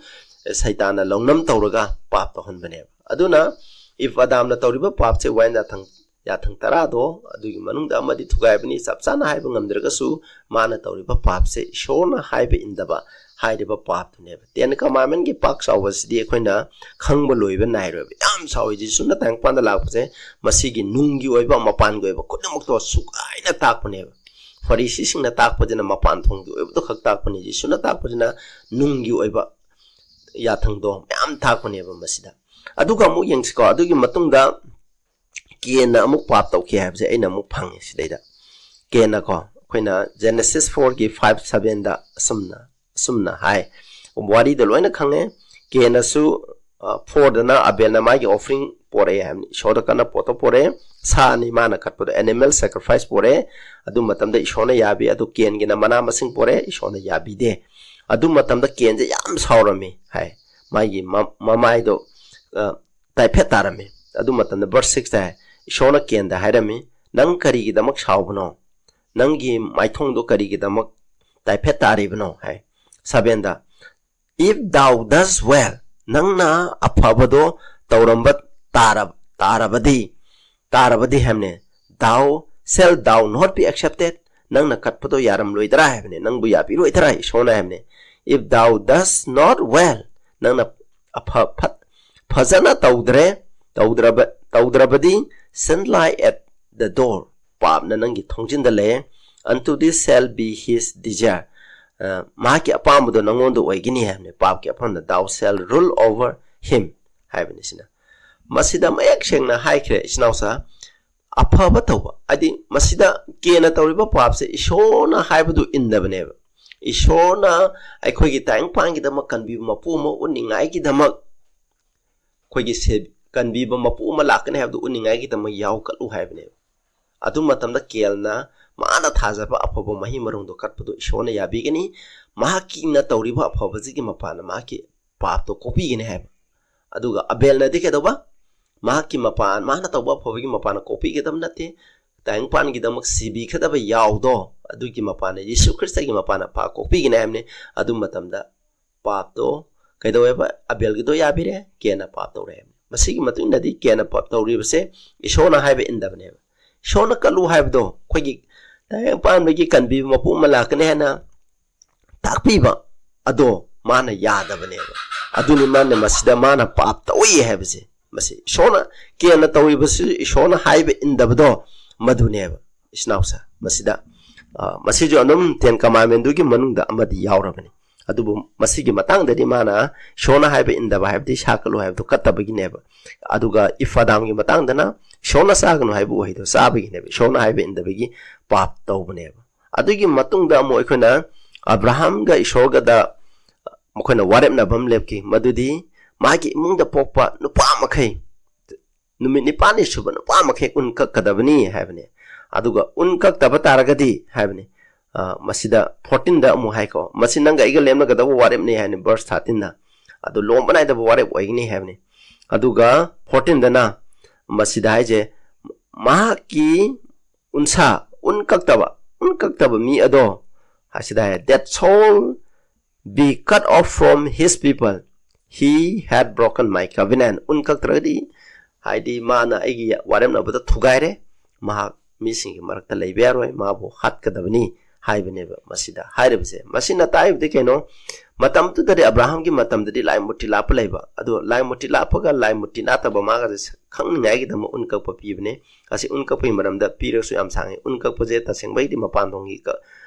ꯁꯩꯇꯥꯟꯅ ꯂꯧꯅꯝ ꯇꯧꯔꯒ ꯄꯥꯞ ꯇꯧꯍꯟꯕꯅꯦꯕ꯫ ꯑꯗꯨꯅ ꯏꯚ ꯑꯗꯥꯝꯅ ꯇꯧꯔꯤꯕ ꯄꯥꯞꯁꯦ ꯋꯥꯏꯟ ꯌꯥꯊꯪ, ꯌꯥꯊꯪ ꯇꯔꯥꯗꯣ, ꯑꯗꯨꯒꯤ ꯃꯅꯨꯡꯗ ꯑꯃꯗꯤ ꯊꯨꯒꯥꯏꯕꯅꯤ, ꯆꯞ ꯆꯥꯅ ꯍꯥꯏꯕ ꯉꯝꯗ꯭ꯔꯒꯁꯨ, ꯃꯥꯅ ꯇꯧꯔꯤꯕ ꯄꯥꯞꯁꯦ ꯏꯁꯣꯔꯅ ꯍꯥꯏꯕ ꯏꯟꯗꯕ ꯍꯥꯏꯔꯤꯕ ꯄꯥꯞꯇꯨꯅꯦꯕ꯫ ꯇꯦꯟ ꯀꯃꯥꯟꯃꯦꯟꯒꯤ ꯄꯥꯛ ꯆꯥꯎꯕꯁꯤꯗꯤ ꯑꯩꯈꯣꯏꯅ ꯈꯪꯕ ꯂꯣꯏꯕ ꯅꯥꯏꯔꯣꯏꯕ꯫ ꯌꯥꯝ ꯆꯥꯎꯋꯤ꯫ ꯖꯤꯁꯨꯅ ꯇꯥꯏꯕꯪꯄꯥꯟꯗ ꯂꯥꯛꯄꯁꯦ ꯃꯁꯤꯒꯤ ꯅꯨꯡꯒꯤ ꯑꯣꯏꯕ, ꯃꯄꯥꯟꯒꯤ ꯑꯣꯏꯕ ꯈꯨꯗꯤꯡꯃꯛꯇꯣ ꯁꯨꯒꯥꯏꯅ ꯇꯥꯛꯄꯅꯦꯕ꯫ ꯐꯔꯤꯁꯤꯁꯤꯡꯅ ꯇꯥꯛꯄꯁꯤꯅ ꯃꯄꯥꯟ ꯊꯣꯡꯒꯤ ꯑꯣꯏꯕꯗꯣ ꯈꯛ ꯇꯥꯛꯄꯅꯤ, ꯖꯤꯁꯨꯅ ꯇꯥꯛꯄꯁꯤꯅ ꯅꯨꯡꯒꯤ ꯑꯣꯏꯕ ꯌꯥꯊꯪꯗꯣ ꯃꯌꯥꯝ ꯇꯥꯛꯄꯅꯦꯕ ꯃꯁꯤꯗ꯫ ꯑꯗꯨꯒ ꯑꯃꯨꯛ ꯌꯦꯡꯁꯤꯀꯣ, ꯑꯗꯨꯒꯤ ꯃꯇꯨꯡꯗ ꯀꯦꯟꯅ ꯑꯃꯨꯛ ꯄꯥꯞ ꯇꯧꯈꯤ ꯍꯥꯏꯕꯁꯦ ꯑꯩꯅ ꯑꯃꯨꯛ ꯐꯪꯉꯦ ꯁꯤꯗꯩꯗ꯫ ꯀꯦꯟꯅꯀꯣ, ꯑꯩꯈꯣꯏꯅ Genesis fourꯒꯤ five sevenꯗ ꯑꯁꯨꯝꯅ, ꯑꯁꯨꯝꯅ ꯍꯥꯏ꯫ ꯋꯥꯔꯤꯗꯣ ꯂꯣꯏꯅ ꯈꯪꯉꯦ꯫ ꯀꯦꯟꯅꯁꯨ, ꯑ, fourꯗꯅ ꯑꯕꯦꯜꯅ ꯃꯥꯒꯤ offering ꯄꯣꯔꯛꯑꯦ ꯍꯥꯏꯕꯅꯤ꯫ ꯏꯁꯣꯔꯗ ꯀꯟꯅ ꯄꯣꯠꯇꯣ ꯄꯣꯔꯛꯑꯦ꯫ ꯁꯥ ꯑꯅꯤ ꯃꯥꯅ ꯀꯠꯄꯗꯣ, animal sacrifice ꯄꯣꯔꯛꯑꯦ꯫ ꯑꯗꯨ ꯃꯇꯝꯗ ꯏꯁꯣꯔꯅ ꯌꯥꯕꯤ꯫ ꯑꯗꯨ ꯀꯦꯟꯒꯤꯅ ꯃꯅꯥ ꯃꯁꯤꯡ ꯄꯣꯔꯛꯑꯦ, ꯏꯁꯣꯔꯅ ꯌꯥꯕꯤꯗꯦ꯫ ꯑꯗꯨ ꯃꯇꯝꯗ ꯀꯦꯟꯁꯦ ꯌꯥꯝ ꯁꯥꯎꯔꯝꯃꯤ ꯍꯥꯏ꯫ ꯃꯥꯒꯤ ꯃ-, ꯃꯃꯥꯏꯗꯣ, ꯑ, ꯇꯥꯏꯐꯦꯠ ꯇꯥꯔꯝꯃꯤ꯫ ꯑꯗꯨ ꯃꯇꯝꯗ verse sixꯇ ꯍꯥꯏ, ꯏꯁꯣꯔꯅ ꯀꯦꯟꯗ ꯍꯥꯏꯔꯝꯃꯤ, "ꯅꯪ ꯀꯔꯤꯒꯤꯗꯃꯛ ꯁꯥꯎꯕꯅꯣ? ꯅꯪꯒꯤ ꯃꯥꯏꯊꯣꯡꯗꯣ ꯀꯔꯤꯒꯤꯗꯃꯛ ꯇꯥꯏꯐꯦꯠ ꯇꯥꯔꯤꯕꯅꯣ?" ꯍꯥꯏ꯫ Sevenꯗ, "If thou dost well, ꯅꯪꯅ ꯑꯐꯕꯗꯣ ꯇꯧꯔꯝꯕ ꯇꯥꯔ-, ꯇꯥꯔꯕꯗꯤ, ꯇꯥꯔꯕꯗꯤ" ꯍꯥꯏꯕꯅꯦ, "thou shalt thou not be accepted, ꯅꯪꯅ ꯀꯠꯄꯗꯣ ꯌꯥꯔꯝꯂꯣꯏꯗ꯭ꯔꯥ?" ꯍꯥꯏꯕꯅꯦ, "ꯅꯪꯕꯨ ꯌꯥꯕꯤꯔꯣꯏꯗ꯭ꯔꯥ?" ꯏꯁꯣꯔꯅ ꯍꯥꯏꯕꯅꯦ, "If thou dost not well, ꯅꯪꯅ ꯑꯐ-, ꯐꯠ-, ꯐꯖꯅ ꯇꯧꯗ꯭ꯔꯦ, ꯇꯧꯗ꯭ꯔꯕ-, ꯇꯧꯗ꯭ꯔꯕꯗꯤ, sin lie at the door, ꯄꯥꯞꯅ ꯅꯪꯒꯤ ꯊꯣꯡꯖꯤꯟꯗ ꯂꯩ, unto this shall be his desire, ꯑ, ꯃꯍꯥꯛꯀꯤ ꯑꯄꯥꯝꯕꯗꯣ ꯅꯪꯉꯣꯟꯗ ꯑꯣꯏꯒꯅꯤ" ꯍꯥꯏꯕꯅꯦ, ꯄꯥꯞꯀꯤ ꯑꯄꯥꯝꯕꯗ, "thou shalt rule over him" ꯍꯥꯏꯕꯅꯤ ꯁꯤꯅ꯫ ꯃꯁꯤꯗ ꯃꯌꯦꯛ ꯁꯦꯡꯅ ꯍꯥꯏꯈ꯭ꯔꯦ, ꯏꯆꯤꯟ ꯏꯅꯥꯎꯁꯥ, ꯑꯐꯕ ꯇꯧꯕ, ꯍꯥꯏꯗꯤ ꯃꯁꯤꯗ ꯀꯦꯟꯅ ꯇꯧꯔꯤꯕ ꯄꯥꯞꯁꯦ ꯏꯁꯣꯔꯅ ꯍꯥꯏꯕꯗꯨ ꯏꯟꯗꯕꯅꯦꯕ꯫ ꯏꯁꯣꯔꯅ ꯑꯩꯈꯣꯏꯒꯤ ꯇꯥꯏꯕꯪꯄꯥꯟꯒꯤꯗꯃꯛ ꯀꯟꯕꯤꯕ ꯃꯄꯨ ꯑꯃ ꯎꯠꯅꯤꯡꯉꯥꯏꯒꯤꯗꯃꯛ, ꯑꯩꯈꯣꯏꯒꯤ ꯁꯦ-, ꯀꯟꯕꯤꯕ ꯃꯄꯨ ꯑꯃ ꯂꯥꯛꯀꯅꯤ ꯍꯥꯏꯕꯗꯨ ꯎꯠꯅꯤꯡꯉꯥꯏꯒꯤꯗꯃꯛ ꯌꯥꯎ ꯀꯠꯂꯨ ꯍꯥꯏꯕꯅꯦꯕ꯫ ꯑꯗꯨ ꯃꯇꯝꯗ ꯀꯦꯜꯅ ꯃꯥꯅ ꯊꯥꯖꯕ ꯑꯐꯕ ꯃꯍꯩ ꯃꯔꯣꯡꯗꯣ ꯀꯠꯄꯗꯣ ꯏꯁꯣꯔꯅ ꯌꯥꯕꯤꯒꯅꯤ꯫ ꯃꯍꯥꯛꯀꯤꯅ ꯇꯧꯔꯤꯕ ꯑꯐꯕꯁꯤꯒꯤ ꯃꯄꯥꯟꯅ ꯃꯍꯥꯛꯀꯤ ꯄꯥꯞꯇꯣ ꯀꯣꯛꯄꯤꯒꯅꯤ ꯍꯥꯏꯕ꯫ ꯑꯗꯨꯒ ꯑꯕꯦꯜꯅꯗꯤ ꯀꯩꯗꯧꯕ? ꯃꯍꯥꯛꯀꯤ ꯃꯄꯥꯟ, ꯃꯥꯅ ꯇꯧꯕ ꯑꯐꯕꯒꯤ ꯃꯄꯥꯟꯅ ꯀꯣꯛꯄꯤꯒꯗꯕ ꯅꯠꯇꯦ꯫ ꯇꯥꯏꯕꯪꯄꯥꯟꯒꯤꯗꯃꯛ ꯁꯤꯕꯤꯒꯗꯕ ꯌꯥꯎꯗꯣ, ꯑꯗꯨꯒꯤ ꯃꯄꯥꯟꯅ, ꯌꯤꯁꯨ ꯈ꯭ꯔꯤꯁꯇꯒꯤ ꯃꯄꯥꯟꯅ ꯄꯥꯞ ꯀꯣꯛꯄꯤꯒꯅꯤ ꯍꯥꯏꯕꯅꯤ꯫ ꯑꯗꯨ ꯃꯇꯝꯗ ꯄꯥꯞꯇꯣ ꯀꯩꯗꯧꯋꯦꯕ? ꯑꯕꯦꯜꯒꯤꯗꯣ ꯌꯥꯕꯤꯔꯦ, ꯀꯦꯟꯅ ꯄꯥꯞ ꯇꯧꯔꯦ ꯍꯥꯏꯕꯅꯤ꯫ ꯃꯁꯤꯒꯤ ꯃꯇꯨꯡ ꯏꯟꯅꯗꯤ ꯀꯦꯟꯅ ꯄ-, ꯇꯧꯔꯤꯕꯁꯦ ꯏꯁꯣꯔꯅ ꯍꯥꯏꯕ ꯏꯟꯗꯕꯅꯦꯕ꯫ ꯏꯁꯣꯔꯅ ꯀꯠꯂꯨ ꯍꯥꯏꯕꯗꯣ, ꯑꯩꯈꯣꯏꯒꯤ ꯇꯥꯏꯕꯪ ꯄꯥꯟꯕꯒꯤ ꯀꯟꯕꯤꯕ ꯃꯄꯨ ꯑꯃ ꯂꯥꯛꯀꯅꯤ ꯍꯥꯏꯅ ꯇꯥꯛꯄꯤꯕ ꯑꯗꯣ ꯃꯥꯅ ꯌꯥꯗꯕꯅꯦꯕ꯫ ꯑꯗꯨꯅꯤ ꯃꯥꯅ ꯃꯁꯤꯗ ꯃꯥꯅ ꯄꯥꯞ ꯇꯧꯏ ꯍꯥꯏꯕꯁꯦ꯫ ꯃꯁꯤ ꯏꯁꯣꯔꯅ ꯀꯦꯟꯅ ꯇꯧꯔꯤꯕꯁꯤ, ꯏꯁꯣꯔꯅ ꯍꯥꯏꯕ ꯏꯟꯗꯕꯗꯣ ꯃꯗꯨꯅꯦꯕ꯫ ꯏꯆꯤꯟ ꯏꯅꯥꯎꯁꯦ, ꯃꯁꯤꯗ, ꯑ, ꯃꯁꯤꯁꯨ ꯑꯗꯨꯝ Ten Commandment-ꯇꯨꯒꯤ ꯃꯅꯨꯡꯗ ꯑꯃꯗꯤ ꯌꯥꯎꯔꯕꯅꯤ꯫ ꯑꯗꯨꯕꯨ ꯃꯁꯤꯒꯤ ꯃꯇꯥꯡꯗꯗꯤ ꯃꯥꯅ ꯏꯁꯣꯔꯅ ꯍꯥꯏꯕ ꯏꯟꯗꯕ ꯍꯥꯏꯕꯗꯤ ꯁꯥ ꯀꯠꯂꯨ ꯍꯥꯏꯕꯗꯨ ꯀꯠꯇꯕꯒꯤꯅꯦꯕ꯫ ꯑꯗꯨꯒ ꯏꯐ ꯑꯗꯥꯝꯒꯤ ꯃꯇꯥꯡꯗꯅ ꯏꯁꯣꯔꯅ ꯆꯥꯒꯅꯨ ꯍꯥꯏꯕ ꯎꯍꯩꯗꯣ ꯆꯥꯕꯒꯤꯅꯦꯕ, ꯏꯁꯣꯔꯅ ꯍꯥꯏꯕ ꯏꯟꯗꯕꯒꯤ ꯄꯥꯞ ꯇꯧꯕꯅꯦꯕ꯫ ꯑꯗꯨꯒꯤ ꯃꯇꯨꯡꯗ ꯑꯃꯨꯛ ꯑꯩꯈꯣꯏꯅ ꯑꯕ꯭ꯔꯥꯍꯥꯝꯒ ꯏꯁꯣꯔꯒꯗ ꯃꯈꯣꯏꯅ ꯋꯥꯔꯦꯞꯅꯕ ꯑꯃ ꯂꯦꯞꯈꯤ, ꯃꯗꯨꯗꯤ ꯃꯥꯒꯤ ꯏꯃꯨꯡꯗ ꯄꯣꯛꯄ ꯅꯨꯄꯥ ꯃꯈꯩ, ꯅꯨꯃꯤꯠ ꯅꯤꯄꯥꯜꯅꯤ ꯁꯨꯕ ꯅꯨꯄꯥ ꯃꯈꯩ ꯎꯟ ꯀꯛꯀꯗꯕꯅꯤ ꯍꯥꯏꯕꯅꯤ꯫ ꯑꯗꯨꯒ ꯎꯟ ꯀꯛꯇꯕ ꯇꯥꯔꯒꯗꯤ ꯍꯥꯏꯕꯅꯤ, ꯑ, ꯃꯁꯤꯗ fourteen-ꯗ ꯑꯃꯨꯛ ꯍꯥꯏꯀꯣ, "ꯃꯁꯤ ꯅꯪꯒ ꯑꯩꯒ ꯂꯦꯞꯅꯒꯗꯕ ꯋꯥꯔꯦꯞꯅꯤ" ꯍꯥꯏꯅꯤ, verse thirteen-ꯗ꯫ ꯑꯗꯨ ꯂꯨꯍꯣꯡꯕ ꯅꯥꯏꯗꯕ ꯋꯥꯔꯦꯞ ꯑꯣꯏꯒꯅꯤ ꯍꯥꯏꯕꯅꯤ꯫ ꯑꯗꯨꯒ fourteen-ꯗꯅ ꯃꯁꯤꯗ ꯍꯥꯏꯁꯦ, ꯃꯍꯥꯛꯀꯤ ꯎꯟꯁꯥ, ꯎꯟ ꯀꯛꯇꯕ, ꯎꯟ ꯀꯛꯇꯕ ꯃꯤ ꯑꯗꯣ, ꯑꯁꯤꯗ ꯍꯥꯏ, "That soul be cut off from his people, he had broken my covenant." ꯎꯟ ꯀꯛꯇ꯭ꯔꯒꯗꯤ, ꯍꯥꯏꯗꯤ ꯃꯥꯅ ꯑꯩꯒꯤ ꯋꯥꯔꯦꯞꯅꯕꯗ ꯊꯨꯒꯥꯏꯔꯦ, ꯃꯍꯥꯛ ꯃꯤꯁꯤꯡꯒꯤ ꯃꯔꯛꯇ ꯂꯩꯕ ꯌꯥꯔꯣꯏ, ꯃꯥꯕꯨ ꯍꯥꯠꯀꯗꯕꯅꯤ ꯍꯥꯏꯕꯅꯦꯕ ꯃꯁꯤꯗ ꯍꯥꯏꯔꯤꯕꯁꯦ꯫ ꯃꯁꯤꯅ ꯇꯥꯛꯏꯕꯗꯤ ꯀꯩꯅꯣ? ꯃꯇꯝꯗꯨꯗꯗꯤ ꯑꯕ꯭ꯔꯥꯍꯥꯝꯒꯤ ꯃꯇꯝꯗꯗꯤ ꯂꯥꯏ ꯃꯨꯔꯇꯤ ꯂꯥꯠꯄ ꯂꯩꯕ, ꯑꯗꯣ ꯂꯥꯏ ꯃꯨꯔꯇꯤ ꯂꯥꯠꯄꯒ ꯂꯥꯏ ꯃꯨꯔꯇꯤ ꯂꯥꯠꯇꯕ ꯃꯥꯒꯁꯦ ꯈꯪꯅꯤꯡꯉꯥꯏꯒꯤꯗꯃꯛ ꯎꯟ ꯀꯛꯄ ꯄꯤꯕꯅꯦ꯫ ꯑꯁꯤ ꯎꯟ ꯀꯛꯄꯒꯤ ꯃꯔꯝꯗ ꯄꯤꯔꯒꯁꯨ ꯌꯥꯝ ꯁꯥꯡꯉꯤ꯫ ꯎꯟ ꯀꯛꯄꯁꯦ ꯇꯁꯦꯡꯕꯩꯗꯤ ꯃꯄꯥꯟꯊꯣꯡꯒꯤ ꯀ-,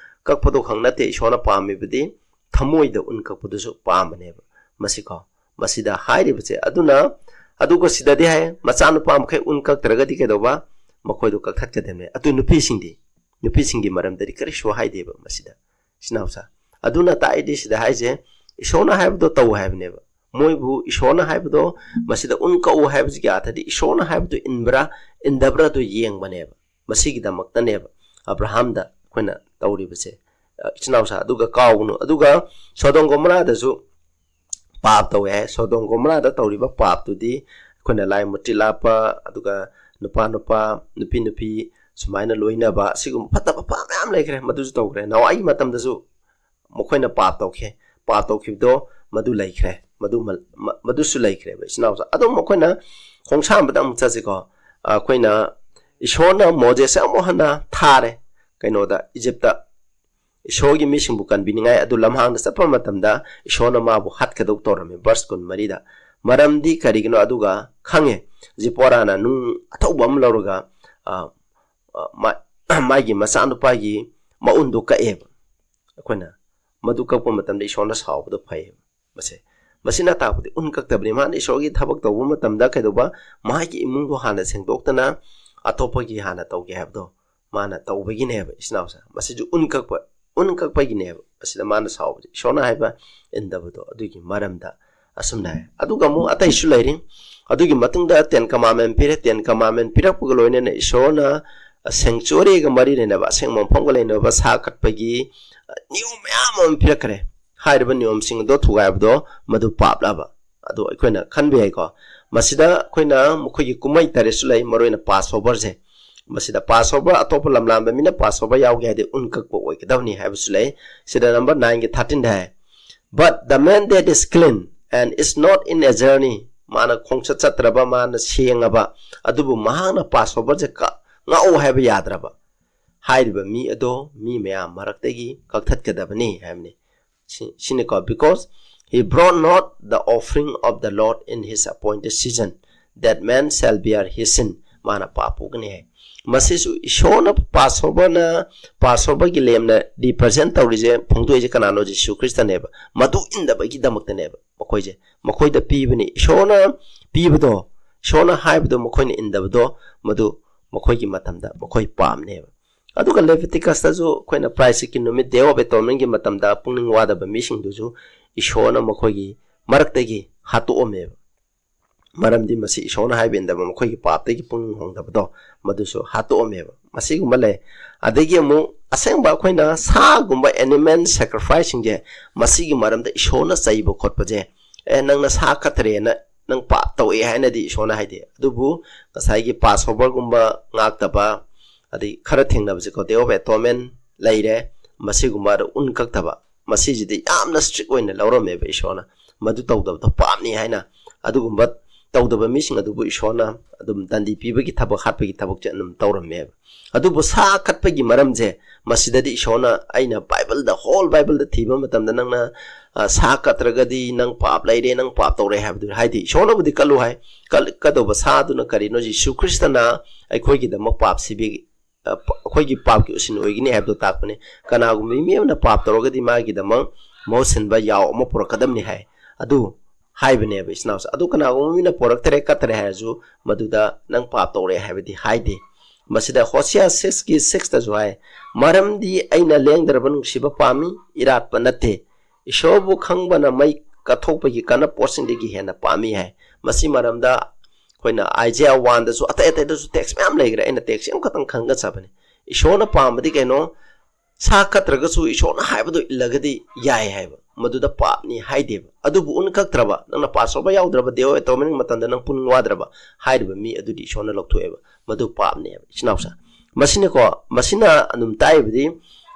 ꯀꯛꯄꯗꯣ ꯈꯛ ꯅꯠꯇꯦ꯫ ꯏꯁꯣꯔꯅ ꯄꯥꯝꯃꯤꯕꯗꯤ ꯊꯃꯣꯏꯗ ꯎꯟ ꯀꯛꯄꯗꯨꯁꯨ ꯄꯥꯝꯕꯅꯦꯕ꯫ ꯃꯁꯤꯀꯣ, ꯃꯁꯤꯗ ꯍꯥꯏꯔꯤꯕꯁꯦ꯫ ꯑꯗꯨꯅ, ꯑꯗꯨꯒ ꯁꯤꯗꯗꯤ ꯍꯥꯏ, ꯃꯆꯥꯅꯨꯄꯥ ꯃꯈꯩ ꯎꯟ ꯀꯛꯇ꯭ꯔꯒꯗꯤ ꯀꯩꯗꯧꯕ? ꯃꯈꯣꯏꯗꯨ ꯀꯛꯊꯠꯀꯗꯕꯅꯦ꯫ ꯑꯗꯨ ꯅꯨꯄꯤꯁꯤꯡꯗꯤ, ꯅꯨꯄꯤꯁꯤꯡꯒꯤ ꯃꯔꯝꯗꯗꯤ ꯀꯔꯤꯁꯨ ꯍꯥꯏꯗꯦꯕ ꯃꯁꯤꯗ, ꯏꯆꯤꯟ ꯏꯅꯥꯎꯁꯥ꯫ ꯑꯗꯨꯅ ꯇꯥꯛꯏꯗꯤ ꯁꯤꯗ ꯍꯥꯏꯁꯦ, ꯏꯁꯣꯔꯅ ꯍꯥꯏꯕꯗꯣ ꯇꯧ ꯍꯥꯏꯕꯅꯦꯕ꯫ ꯃꯣꯏꯕꯨ ꯏꯁꯣꯔꯅ ꯍꯥꯏꯕꯗꯣ, ꯃꯁꯤꯗ ꯎꯟ ꯀꯛꯎ ꯍꯥꯏꯕꯁꯤꯒꯤ ꯑꯥꯔꯊꯗꯤ ꯏꯁꯣꯔꯅ ꯍꯥꯏꯕꯗꯨ ꯏꯟꯕ꯭ꯔꯥ, ꯏꯟꯗꯕ꯭ꯔꯥꯗꯣ ꯌꯦꯡꯕꯅꯦꯕ꯫ ꯃꯁꯤꯒꯤꯗꯃꯛꯇꯅꯦꯕ ꯑꯕ꯭ꯔꯥꯍꯥꯝꯗ ꯑꯩꯈꯣꯏꯅ ꯇꯧꯔꯤꯕꯁꯦ, ꯑ, ꯏꯆꯤꯟ ꯏꯅꯥꯎꯁꯥ꯫ ꯑꯗꯨꯒ ꯀꯥꯎꯒꯅꯨ꯫ ꯑꯗꯨꯒ ꯁꯣꯗꯣꯝ ꯒꯣꯃꯣꯔꯥꯗꯁꯨ ꯄꯥꯞ ꯇꯧꯋꯦ ꯍꯥꯏ꯫ ꯁꯣꯗꯣꯝ ꯒꯣꯃꯣꯔꯥꯗ ꯇꯧꯔꯤꯕ ꯄꯥꯞꯇꯨꯗꯤ ꯑꯩꯈꯣꯏꯅ ꯂꯥꯏ ꯃꯨꯔꯇꯤ ꯂꯥꯠꯄ, ꯑꯗꯨꯒ ꯅꯨꯄꯥ ꯅꯨꯄꯥ, ꯅꯨꯄꯤ ꯅꯨꯄꯤ ꯁꯨꯃꯥꯏꯅ ꯂꯣꯏꯅꯕ, ꯑꯁꯤꯒꯨꯝꯕ ꯐꯠꯇꯕ ꯄꯥꯞ ꯃꯌꯥꯝ ꯂꯩꯈ꯭ꯔꯦ, ꯃꯗꯨꯁꯨ ꯇꯧꯈ꯭ꯔꯦ꯫ ꯅꯣꯋꯥꯒꯤ ꯃꯇꯝꯗꯁꯨ ꯃꯈꯣꯏꯅ ꯄꯥꯞ ꯇꯧꯈꯤ꯫ ꯄꯥꯞ ꯇꯧꯈꯤꯕꯗꯣ ꯃꯗꯨ ꯂꯩꯈ꯭ꯔꯦ꯫ ꯃꯗꯨ ꯃ-, ꯃ-, ꯃꯗꯨꯁꯨ ꯂꯩꯈ꯭ꯔꯦꯕ, ꯏꯆꯤꯟ ꯏꯅꯥꯎꯁꯦ꯫ ꯑꯗꯨꯝ ꯑꯩꯈꯣꯏꯅ ꯈꯣꯡꯁꯥꯟꯕꯗ ꯑꯃꯨꯛ ꯆꯠꯁꯤꯀꯣ꯫ ꯑꯩꯈꯣꯏꯅ ꯏꯁꯣꯔꯅ ꯃꯣꯖꯦꯁꯁꯦ ꯑꯃꯨꯛ ꯍꯟꯅ ꯊꯥꯔꯦ ꯀꯩꯅꯣꯗ, ꯏꯖꯤꯞꯇ꯫ ꯏꯁꯣꯔꯒꯤ ꯃꯤꯁꯤꯡꯕꯨ ꯀꯟꯕꯤꯅꯤꯡꯉꯥꯏ ꯑꯗꯨ ꯂꯝꯍꯥꯡꯗ ꯆꯠꯄ ꯃꯇꯝꯗ ꯏꯁꯣꯔꯅ ꯃꯥꯕꯨ ꯍꯥꯠꯀꯗꯧ ꯇꯧꯔꯝꯃꯤ꯫ ꯚꯔꯁ ꯀꯨꯟꯃꯔꯤꯗ꯫ ꯃꯔꯝꯗꯤ ꯀꯔꯤꯒꯤꯅꯣ? ꯑꯗꯨꯒ ꯈꯪꯉꯦ, ꯖꯤꯄꯣꯔꯥꯅ ꯅꯨꯡ ꯑꯊꯧꯕ ꯑꯃ ꯂꯧꯔꯒ, ꯑ, ꯑ, ꯃꯥ-, ꯃꯥꯒꯤ ꯃꯆꯥꯅꯨꯄꯥꯒꯤ ꯃꯎꯟꯗꯣ ꯀꯛꯑꯦꯕ꯫ ꯑꯩꯈꯣꯏꯅ ꯃꯗꯨ ꯀꯛꯄ ꯃꯇꯝꯗ ꯏꯁꯣꯔꯅ ꯁꯥꯎꯕꯗꯣ ꯐꯩꯌꯦꯕ꯫ ꯃꯁꯦ, ꯃꯁꯤꯅ ꯇꯥꯛꯄꯗꯤ ꯎꯟ ꯀꯛꯇꯕꯅꯤ꯫ ꯃꯥꯅ ꯏꯁꯣꯔꯒꯤ ꯊꯕꯛ ꯇꯧꯕ ꯃꯇꯝꯗ ꯀꯩꯗꯧꯕ, ꯃꯍꯥꯛꯀꯤ ꯏꯃꯨꯡꯗꯣ ꯍꯥꯟꯅ ꯁꯦꯡꯗꯣꯛꯇꯅ ꯑꯇꯣꯞꯄꯒꯤ ꯍꯥꯟꯅ ꯇꯧꯒꯦ ꯍꯥꯏꯕꯗꯣ ꯃꯥꯅ ꯇꯧꯕꯒꯤꯅꯦꯕ, ꯏꯆꯤꯟ ꯏꯅꯥꯎꯁꯦ꯫ ꯃꯁꯤꯁꯨ ꯎꯟ ꯀꯛꯄ, ꯎꯟ ꯀꯛꯄꯒꯤꯅꯦꯕ꯫ ꯃꯁꯤꯗ ꯃꯥꯅ ꯁꯥꯎꯕꯁꯦ, ꯏꯁꯣꯔꯅ ꯍꯥꯏꯕ ꯏꯟꯗꯕꯗꯣ ꯑꯗꯨꯒꯤ ꯃꯔꯝꯗ ꯑꯁꯨꯝꯅ ꯍꯥꯏ꯫ ꯑꯗꯨꯒ ꯑꯃꯨꯛ ꯑꯇꯩꯁꯨ ꯂꯩꯔꯤ꯫ ꯑꯗꯨꯒꯤ ꯃꯇꯨꯡꯗ ꯇꯦꯟ ꯀꯃꯥꯟꯃꯦꯟ ꯄꯤꯔꯦ꯫ ꯇꯦꯟ ꯀꯃꯥꯟꯃꯦꯟ ꯄꯤꯔꯛꯄꯒ ꯂꯣꯏꯅꯅ ꯏꯁꯣꯔꯅ ꯁꯦꯡꯆꯨꯔꯤꯒ ꯃꯔꯤ ꯂꯩꯅꯕ, ꯑꯁꯦꯡꯕ ꯃꯐꯝꯒ ꯂꯩꯅꯕ ꯁꯥ ꯀꯠꯄꯒꯤ, ꯑ, ꯅꯤꯌꯣꯝ ꯃꯌꯥꯝ ꯑꯃ ꯄꯤꯔꯛꯈ꯭ꯔꯦ꯫ ꯍꯥꯏꯔꯤꯕ ꯅꯤꯌꯣꯝꯁꯤꯡ ꯑꯗꯣ ꯊꯨꯒꯥꯏꯕꯗꯣ ꯃꯗꯨ ꯄꯥꯞꯂꯕ? ꯑꯗꯨ ꯑꯩꯈꯣꯏꯅ ꯈꯟꯕ ꯌꯥꯏꯀꯣ꯫ ꯃꯁꯤꯗ ꯑꯩꯈꯣꯏꯅ ꯃꯈꯣꯏꯒꯤ ꯀꯨꯝꯍꯩ ꯇꯔꯦꯠꯁꯨ ꯂꯩ, ꯃꯔꯨꯑꯣꯏꯅ ꯄꯥꯁ ꯑꯣꯚꯔꯁꯦ꯫ ꯃꯁꯤꯗ ꯄꯥꯁ ꯑꯣꯚꯔ, ꯑꯇꯣꯞꯄ ꯂꯝꯂꯥꯟꯕ ꯃꯤꯅ ꯄꯥꯁ ꯑꯣꯚꯔ ꯌꯥꯎꯒꯦ ꯍꯥꯏꯗꯤ ꯎꯟ ꯀꯛꯄ ꯑꯣꯏꯒꯗꯕꯅꯤ ꯍꯥꯏꯕꯁꯨ ꯂꯩ꯫ ꯁꯤꯗ ꯅꯝꯕꯔ ꯅꯥꯏꯟꯒꯤ ꯊꯥꯔꯇꯤꯟꯗ ꯍꯥꯏ, "But the man that is clean and is not in a journey", ꯃꯥꯅ ꯈꯣꯡꯆꯠ ꯆꯠꯇ꯭ꯔꯕ, ꯃꯥꯅ ꯁꯦꯡꯉꯕ, ꯑꯗꯨꯕꯨ ꯃꯍꯥꯛꯅ ꯄꯥꯁ ꯑꯣꯚꯔꯁꯦ ꯀ-, ꯉꯥꯛꯎ ꯍꯥꯏꯕ ꯌꯥꯗ꯭ꯔꯕ꯫ ꯍꯥꯏꯔꯤꯕ ꯃꯤ ꯑꯗꯣ ꯃꯤ ꯃꯌꯥꯝ ꯃꯔꯛꯇꯒꯤ ꯀꯛꯊꯠꯀꯗꯕꯅꯤ ꯍꯥꯏꯕꯅꯤ꯫ ꯁꯤ-, ꯁꯤꯅꯤꯀꯣ, "Because he brought not the offering of the Lord in his appointed season, that man shall bear his sin", ꯃꯥꯅ ꯄꯥꯞ ꯄꯨꯒꯅꯤ ꯍꯥꯏ꯫ ꯃꯁꯤꯁꯨ ꯏꯁꯣꯔꯅ ꯄꯥꯁ ꯑꯣꯚꯔꯅ, ꯄꯥꯁ ꯑꯣꯚꯔꯒꯤ ꯂꯦꯝꯅ ꯔꯤꯄ꯭ꯔꯖꯦꯟ ꯇꯧꯔꯤꯁꯦ, ꯐꯣꯡꯗꯣꯛꯏꯁꯦ ꯀꯅꯥꯅꯣ? ꯖꯤꯁꯨ ꯈ꯭ꯔꯤꯁꯇꯅꯦꯕ꯫ ꯃꯗꯨ ꯏꯟꯗꯕꯒꯤꯗꯃꯛꯇꯅꯦꯕ ꯃꯈꯣꯏꯁꯦ꯫ ꯃꯈꯣꯏꯗ ꯄꯤꯕꯅꯤ꯫ ꯏꯁꯣꯔꯅ ꯄꯤꯕꯗꯣ, ꯏꯁꯣꯔꯅ ꯍꯥꯏꯕꯗꯣ ꯃꯈꯣꯏꯅ ꯏꯟꯗꯕꯗꯣ, ꯃꯗꯨ ꯃꯈꯣꯏꯒꯤ ꯃꯇꯝꯗ ꯃꯈꯣꯏ ꯄꯥꯞꯅꯦꯕ꯫ ꯑꯗꯨꯒ ꯂꯦꯚꯤꯇꯤꯀꯁꯇꯁꯨ ꯑꯩꯈꯣꯏꯅ ꯄ꯭ꯔꯥꯏꯁꯤꯠꯀꯤ ꯅꯨꯃꯤꯠ, Day of Atonementꯒꯤ ꯃꯇꯝꯗ ꯄꯨꯛꯅꯤꯡ ꯋꯥꯗꯕ ꯃꯤꯁꯤꯡꯗꯨꯁꯨ ꯏꯁꯣꯔꯅ ꯃꯈꯣꯏꯒꯤ ꯃꯔꯛꯇꯒꯤ ꯍꯥꯠꯇꯣꯛꯑꯝꯃꯦꯕ꯫ ꯃꯔꯝꯗꯤ ꯃꯁꯤ ꯏꯁꯣꯔꯅ ꯍꯥꯏꯕ ꯏꯟꯗꯕ, ꯃꯈꯣꯏꯒꯤ ꯄꯥꯞꯇꯒꯤ ꯄꯨꯛꯅꯤꯡ ꯍꯣꯡꯗꯕꯗꯣ, ꯃꯗꯨꯁꯨ ꯍꯥꯠꯇꯣꯛꯑꯝꯃꯦꯕ꯫ ꯃꯁꯤꯒꯨꯝꯕ ꯂꯩ꯫ ꯑꯗꯒꯤ ꯑꯃꯨꯛ ꯑꯁꯦꯡꯕ ꯑꯩꯈꯣꯏꯅ ꯁꯥꯒꯨꯝꯕ, ꯑꯦꯅꯤꯃꯦꯜ ꯁꯦꯀ꯭ꯔꯤꯐꯥꯏꯁꯁꯤꯡꯁꯦ, ꯃꯁꯤꯒꯤ ꯃꯔꯝꯗ ꯏꯁꯣꯔꯅ ꯆꯩꯕ ꯈꯣꯠꯄꯁꯦ, "ꯑꯦ, ꯅꯪꯅ ꯁꯥ ꯀꯠꯇ꯭ꯔꯦꯅ ꯅꯪ ꯄꯥꯞ ꯇꯧꯑꯦ" ꯍꯥꯏꯅꯗꯤ ꯏꯁꯣꯔꯅ ꯍꯥꯏꯗꯦ꯫ ꯑꯗꯨꯕꯨ ꯉꯁꯥꯏꯒꯤ ꯄꯥꯁ ꯑꯣꯚꯔꯒꯨꯝꯕ ꯉꯥꯛꯇꯕ, ꯑꯗꯩ ꯈꯔ ꯊꯦꯡꯅꯕꯁꯦꯀꯣ, Day of Atonement ꯂꯩꯔꯦ, ꯃꯁꯤꯒꯨꯝꯕ ꯑꯗ ꯎꯟ ꯀꯛꯇꯕ, ꯃꯁꯤꯁꯤꯗꯤ ꯌꯥꯝꯅ ꯏꯁꯇ꯭ꯔꯤꯛ ꯑꯣꯏꯅ ꯂꯧꯔꯝꯃꯦꯕ ꯏꯁꯣꯔꯅ꯫ ꯃꯗꯨ ꯇꯧꯗꯕꯗꯣ ꯄꯥꯞꯅꯤ ꯍꯥꯏꯅ꯫ ꯑꯗꯨꯒꯨꯝꯕ ꯇꯧꯗꯕ ꯃꯤꯁꯤꯡ ꯑꯗꯨꯕꯨ ꯏꯁꯣꯔꯅ ꯑꯗꯨꯝ ꯗꯟꯗꯤ ꯄꯤꯕꯒꯤ ꯊꯕꯛ, ꯍꯥꯠꯄꯒꯤ ꯊꯕꯛꯁꯦ ꯑꯗꯨꯝ ꯇꯧꯔꯝꯃꯦꯕ꯫ ꯑꯗꯨꯕꯨ ꯁꯥ ꯀꯠꯄꯒꯤ ꯃꯔꯝꯁꯦ, ꯃꯁꯤꯗꯗꯤ ꯏꯁꯣꯔꯅ, ꯑꯩꯅ ꯕꯥꯏꯕꯜꯗ, ꯍꯣꯜ ꯕꯥꯏꯕꯜꯗ ꯊꯤꯕ ꯃꯇꯝꯗ, ꯅꯪꯅ, ꯑ, ꯁꯥ ꯀꯠꯇ꯭ꯔꯒꯗꯤ ꯅꯪ ꯄꯥꯞ ꯂꯩꯔꯦ, ꯅꯪ ꯄꯥꯞ ꯇꯧꯔꯦ ꯍꯥꯏꯕꯗꯨ ꯍꯥꯏꯗꯦ꯫ ꯏꯁꯣꯔꯅꯕꯨꯗꯤ ꯀꯠꯂꯨ ꯍꯥꯏ꯫ ꯀꯠ-, ꯀꯠꯀꯗꯧꯕ ꯁꯥꯗꯨꯅ ꯀꯔꯤꯅꯣ? ꯖꯤꯁꯨ ꯈ꯭ꯔꯤꯁꯇꯅ ꯑꯩꯈꯣꯏꯒꯤꯗꯃꯛ ꯄꯥꯞ ꯁꯤꯕꯤ-, ꯑ, ꯄ-, ꯑꯩꯈꯣꯏꯒꯤ ꯄꯥꯞꯀꯤ ꯎꯁꯤꯟ ꯑꯣꯏꯒꯅꯤ ꯍꯥꯏꯕꯗꯨ ꯇꯥꯛꯄꯅꯤ꯫ ꯀꯅꯥꯒꯨꯝꯕ ꯃꯤ ꯑꯃꯅ ꯄꯥꯞ ꯇꯧꯔꯒꯗꯤ ꯃꯥꯒꯤꯗꯃꯛ ꯃꯍꯨꯠ ꯁꯤꯟꯕ ꯌꯥꯎ ꯑꯃ ꯄꯨꯔꯛꯀꯗꯕꯅꯤ ꯍꯥꯏ꯫ ꯑꯗꯨ ꯍꯥꯏꯕꯅꯦꯕ, ꯏꯆꯤꯟ ꯏꯅꯥꯎꯁꯦ꯫ ꯑꯗꯨ ꯀꯅꯥꯒꯨꯝꯕ ꯃꯤꯅ ꯄꯣꯔꯛꯇꯔꯦ, ꯀꯠꯇꯔꯦ ꯍꯥꯏꯔꯁꯨ, ꯃꯗꯨꯗ ꯅꯪ ꯄꯥꯞ ꯇꯧꯔꯦ ꯍꯥꯏꯕꯗꯤ ꯍꯥꯏꯗꯦ꯫ ꯃꯁꯤꯗ ꯍꯣꯁꯤꯌꯥ six ꯀꯤ six ꯇꯁꯨ ꯍꯥꯏ, "ꯃꯔꯝꯗꯤ ꯑꯩꯅ ꯂꯦꯡꯗ꯭ꯔꯕ ꯅꯨꯡꯁꯤꯕ ꯄꯥꯝꯃꯤ, ꯏꯔꯥꯠꯄ ꯅꯠꯇꯦ꯫ ꯏꯁꯣꯔꯕꯨ ꯈꯪꯕꯅ ꯃꯩ ꯀꯠꯊꯣꯛꯄꯒꯤ ꯀꯥꯟꯅ ꯄꯣꯠꯁꯤꯡꯗꯒꯤ ꯍꯦꯟꯅ ꯄꯥꯝꯃꯤ" ꯍꯥꯏ꯫ ꯃꯁꯤ ꯃꯔꯝꯗ ꯑꯩꯈꯣꯏꯅ ꯑꯥꯏꯖꯦꯌꯥ one ꯗꯁꯨ, ꯑꯇꯩ ꯑꯇꯩꯗꯁꯨ text ꯃꯌꯥꯝ ꯂꯩꯈ꯭ꯔꯦ꯫ ꯑꯩꯅ text ꯑꯃꯈꯛꯇꯪ ꯈꯪꯒꯠꯆꯕꯅꯤ꯫ ꯏꯁꯣꯔꯅ ꯄꯥꯝꯕꯗꯤ ꯀꯩꯅꯣ? ꯁꯥ ꯀꯠꯇ꯭ꯔꯒꯁꯨ ꯏꯁꯣꯔꯅ ꯍꯥꯏꯕꯗꯣ ꯏꯜꯂꯒꯗꯤ ꯌꯥꯏ ꯍꯥꯏꯕ, ꯃꯗꯨꯗ ꯄꯥꯞꯅꯤ ꯍꯥꯏꯗꯦꯕ꯫ ꯑꯗꯨꯕꯨ ꯎꯟ ꯀꯛꯇ꯭ꯔꯕ, ꯅꯪꯅ Passover ꯌꯥꯎꯗ꯭ꯔꯕ, Day of Atonement ꯃꯇꯝꯗ ꯅꯪ ꯄꯨꯛꯅꯤꯡ ꯋꯥꯗ꯭ꯔꯕ, ꯍꯥꯏꯔꯤꯕ ꯃꯤ ꯑꯗꯨꯗꯤ ꯏꯁꯣꯔꯅ ꯂꯧꯊꯣꯛꯑꯦꯕ꯫ ꯃꯗꯨ ꯄꯥꯞꯅꯦꯕ, ꯏꯆꯤꯟ ꯏꯅꯥꯎꯁꯦ꯫ ꯃꯁꯤꯅꯀꯣ, ꯃꯁꯤꯅ ꯑꯗꯨꯝ ꯇꯥꯛꯏꯕꯗꯤ,